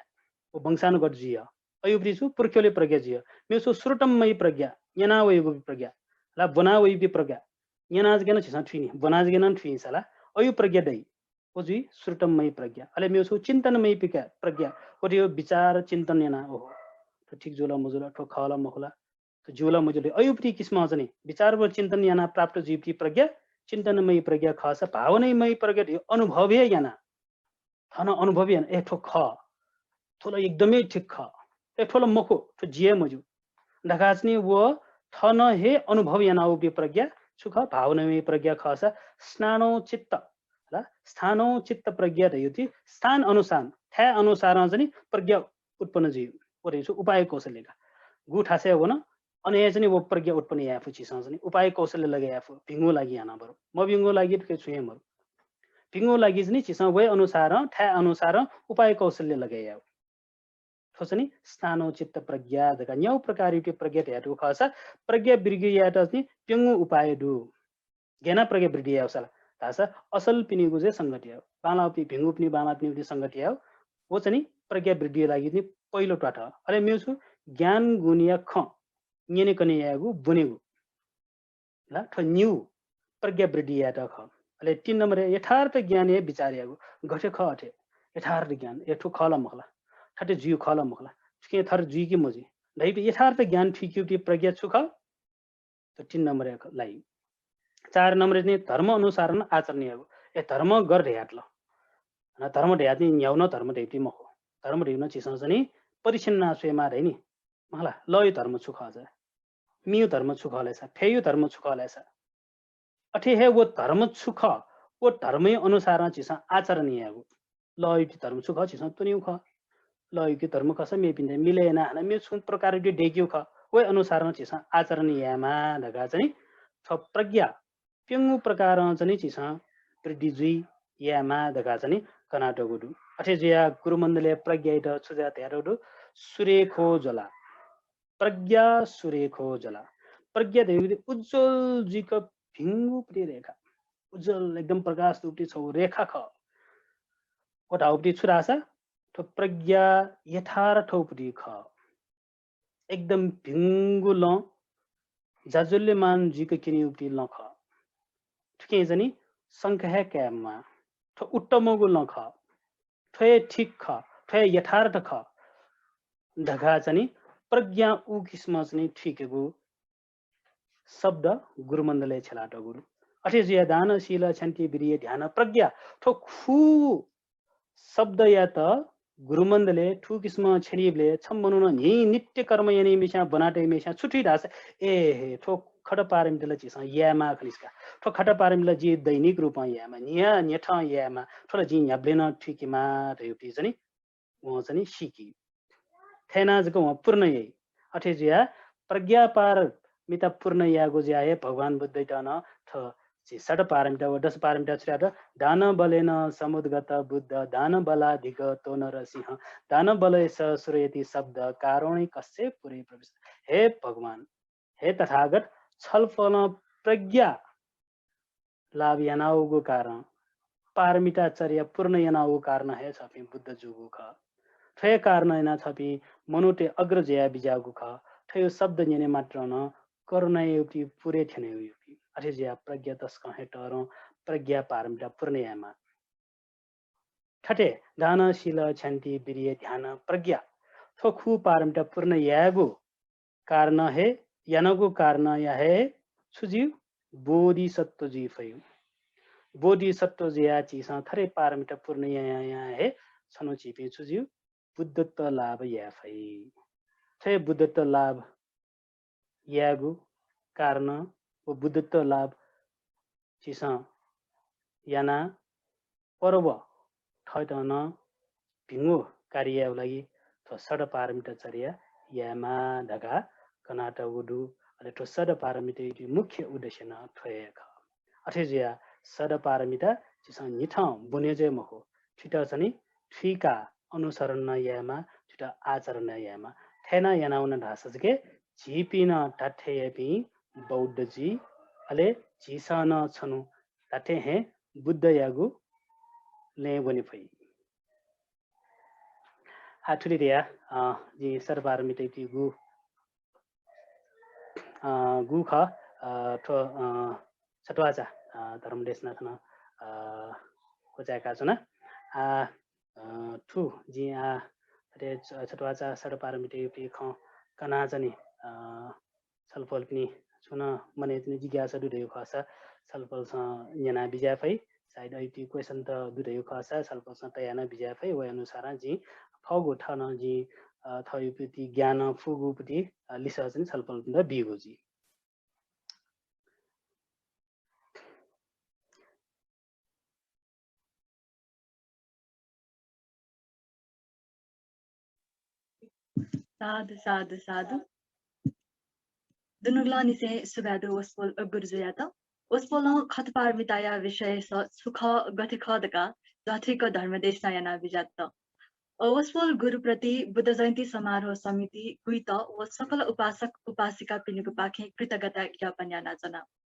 व वंशानुगत जुइय। अयुपति छु पुर्ख्यौले प्रज्ञा जुइय। मेगु छु श्रुतम मयि प्रज्ञा, न्यना वइगु प्रज्ञा। ला ब्वना वइगु प्रज्ञा। न्यना जक नं झीसं थुइनि, ब्वना जक नं थुइसा ला अयु प्रज्ञा दइ। व जुइ श्रुतम मयि प्रज्ञा। अले मेगु छु चिन्तन मयि प्रज्ञा, प्रज्ञा। व थ्व विचार चिन्तन याना, ओहो, थ्व ठीक जुल मजुल, थ्व खः ला मखु ला, थ्व ज्यू ला मज्यू ला, अयुपति किसिमं चाहिँ नि विचार व चिन्तन याना प्राप्त जुइपति प्रज्ञा, चिन्तन मयि प्रज्ञा खःसा भावना मयि प्रज्ञा धयो अनुभव हे याना। थन अनुभव याना, ए थ्व खः, थ्व ला एकदमै ठीक खः, ए थ्व ला मखु, थ्व जि हे मज्यू धकाः चाहिँ नि व थन हे अनुभव याना वइपति प्रज्ञा छु खः, भावना मयि प्रज्ञा खःसा स्नानो चित्त, हला, स्थानो चित्त प्रज्ञा धयो ति स्थान अनुसार, थाय् अनुसारं चाहिँ नि प्रज्ञा उत्पन्न जुइ। व धयो छु उपाय कौशल्य का। गु थासय् वन, अन हे चाहिँ नि व प्रज्ञा उत्पन्न याये फु झीसं चाहिँ नि उपाय कौशल्य लगे याये फु। भिंगु लागि याना बरु, मभिंगु लागि त छु हे मरु। भिंगु लागि चाहिँ नि झीसं वय् अनुसारं, थाय् अनुसारं उपाय कौशल्य लगे याये। थ्व चाहिँ नि स्थानो चित्त प्रज्ञा धकाः न्याउ प्रकारयुक्त प्रज्ञा धयातःगु खःसा प्रज्ञा वृद्धि यायेत चाहिँ नि प्यंगू उपाय दु। गेना प्रज्ञा वृद्धि याउसा ला धाःसा असलपिनिगु जे संगति याउ, बांलाउपि भिंगुपिनि बांलाउपिनि संगति याउ। व चाहिँ नि प्रज्ञा वृद्धि लागि नि पहिलो त्वाथः। अले मेगु छु ज्ञान गुणया खँ न्यनेकने यायेगु, ब्वनेगु। ला थ्व न्यू प्रज्ञा वृद्धि यायेत खः। अले तीन नम्बर यथार्थ ज्ञान हे विचार यायेगु, गथे खः अथे। यथार्थ ज्ञान, ए थ्व खः ला मखु ला, थथे जुइ खः ला मखु ला, थुकिं थथे जुइ कि मजुइ धइपति यथार्थ ज्ञान थुइकेपति प्रज्ञा छु खः? त तीन नम्बर लागि। चार नम्बर चाहिँ धर्म अनुसारं आचरण यायेगु। ए धर्म गर धयातल। धर्म धयात नि न्याउ न धर्म धइपति मखु। धर्म धइउ न झीसं चाहिँ नि परीक्षण याना स्वयेमा धइ नि। मखु ला, लयु धर्म छु खः जा? मियु धर्म छु खः लयसा? फय्यु धर्म छु खः लयसा? अथे हे व धर्म छु खः, व धर्मया अनुसारं झीसं आचरण यायेगु। लयु धर्म छु खः, झीसं त्वनेउ खः। लयु धर्म खःसा मेपिन्त मिले याना हानं मेगु छु प्रकारयुक्त दयेकेउ खः, वय् अनुसारं झीसं आचरण यायेमा धकाः चाहिँ नि थ्व प्रज्ञा प्यंगू प्रकारं चाहिँ नि झीसं वृद्धि जुइ यायेमा धकाः चाहिँ नि कनातःगु दु। अथे जुया गुरुमण्डलय् प्रज्ञायात छु जुया धयातःगु दु? सुरेखो ज्वला। प्रज्ञा सुरेखो ज्वला। प्रज्ञा धइगु उज्ज्वल जुइक भिंगुपति रेखा, उज्ज्वल एकदम प्रकाश दुपति छौ रेखा खः। व धाउपति छु धाःसा थ्व प्रज्ञा यथार्थउपति खः। एकदम भिंगु लँ, जाज्वल्यमान जुइक क्यनेउपति लँ खः। थुकिं चाहिँ नि शंका हे काये म्वाः। थ्व उत्तमगु लँ खः। थ्व हे ठीक खः, थ्व हे यथार्थ खः धकाः चाहिँ नि प्रज्ञा उ किसिमं चाहिँ नि थुइकेगु शब्द गुरुमण्डलय् छ्यलातःगु दु। अथे जुया दान, शील, क्षान्ति, वीर्य, ध्यान, प्रज्ञा, थ्व खु शब्दयात गुरुमण्डलय् थुकिसिमं छ्यनीबलय् छम्ह मनुखं न्हि नित्य कर्म यानीम्हस्यां ब्वनातःम्हस्यां छु थुइ धाःसा, ए हे, थ्व खट पारमिता ला झीसं यायेमाः खनिस्का। थ्व खट पारमिता ला जि दैनिक रूपं यायेमाः, न्हिया न्ह्यथं यायेमाः, थ्व ला जिं न्ह्याबलें नं थुइकेमाः धयागु चाहिँ नि वं चाहिँ नि सीकी। थथे याना जक वं पूर्ण याइ। अथे जुया प्रज्ञा पारमिता पूर्ण यायेगु जुया हे भगवान बुद्धयात नं थ्व झी षट् पारमिता व दश पारमिता छु धाःगु दु? दान बलेन समुद्गत बुद्ध, दान बलाधिगतो नरसिंह, दान बलय् स सुरयति शब्द, कारुणिकस्य पुरे प्रविष्ट। हे भगवान, हे तथागत, छलफलं प्रज्ञा लाभ यानावःगु कारण, पारमिता चर्या पूर्ण यानावःगु कारण हे छपिं बुद्ध जूगु खः। थ्व हे कारण यानाः छपिं मनूतय् अग्र जुया बिज्याःगु खः। थ्वयु शब्द न्यने मात्रं नं करुणायागु पुरे थ्यनेगु। अथे जुया प्रज्ञा तसकं हे तःधं, प्रज्ञा पारमिता पूर्ण यायेमाः। थथे दान, शील, क्षान्ति, वीर्य, ध्यान, प्रज्ञा, थ्व खु पारमिता पूर्ण यायेगु कारण हे, यानागु कारणया हे छु जुइ? बोधिसत्व जुइ फइ। बोधिसत्व जुया झीसं थथे पारमिता पूर्ण यायां हे छन्हु झीपिं छु जुइ? बुद्धत्व लाभ याये फइ। थथे बुद्धत्व लाभ यायेगु कारण व बुद्धत्व लाभ झीसं यानाः पर्व थःत नं भिंगु कार्य यायेगु लागि थ्व षट् पारमिता चर्या यायेमाः धकाः कनातःगु दु। अले थ्व षट् पारमिताया मुख्य उद्देश्य नं थ्व हे खः। अथे जुयाः षट् पारमिता झीसं न्हिथं ब्वने जक मखु, थुइत चाहिँ नि थुइकाः अनुसरण नं यायेमाः, थुइत आचरण नं यायेमाः। थथे यानावन धाःसा जक झीपिं नं धात्थें याःपिं बौद्ध जुइ, अले झीसं नं छन्हु धात्थें हे बुद्धयागु लँय् वने फइ। आः थुलि धयाः, अ, जिं सत पारमितायापिं गु, अ, गु खः, अ, थ्व, अ, छत्वाःचा, अ, धर्मदेशना थन, अ, क्वचाय्काच्वना। आः, अ, थ्व जिं आः थथे छ-, छत्वाःचा सत पारमितायापिं खँ कनाच्वने, अ, छलपोलपिनि छुं नं मनय् तिनि जिज्ञासा दु धयागु खःसा छलपोलसं न्यना बिज्याये फइ। सायद अय्‌पिं question त दु धयागु खःसा छलपोलसं तया नं बिज्याये फइ। वय् अनुसारं जिं फःगु थन जिं, अ, थःपिं ज्ञानं फुगु पति, अ, लिसः चाहिँ छलपोलपिन्त बीगु जुइ। साधु, साधु, साधु। दुनुगलंनिसें सुभाय् दु वसपोल गुरुजुयात। वसपोलं खट पारमिताया विषय स-, छु खः, गथे खः धकाः ध्वाथुइक धर्मदेशना याना बिज्यात। अ, वसपोल गुरुप्रति बुद्ध जयन्ती समारोह समिति गुइत व सकल उपासक उपासिकापिनिगु पाखें कृतज्ञता ज्ञापन यानाच्वना।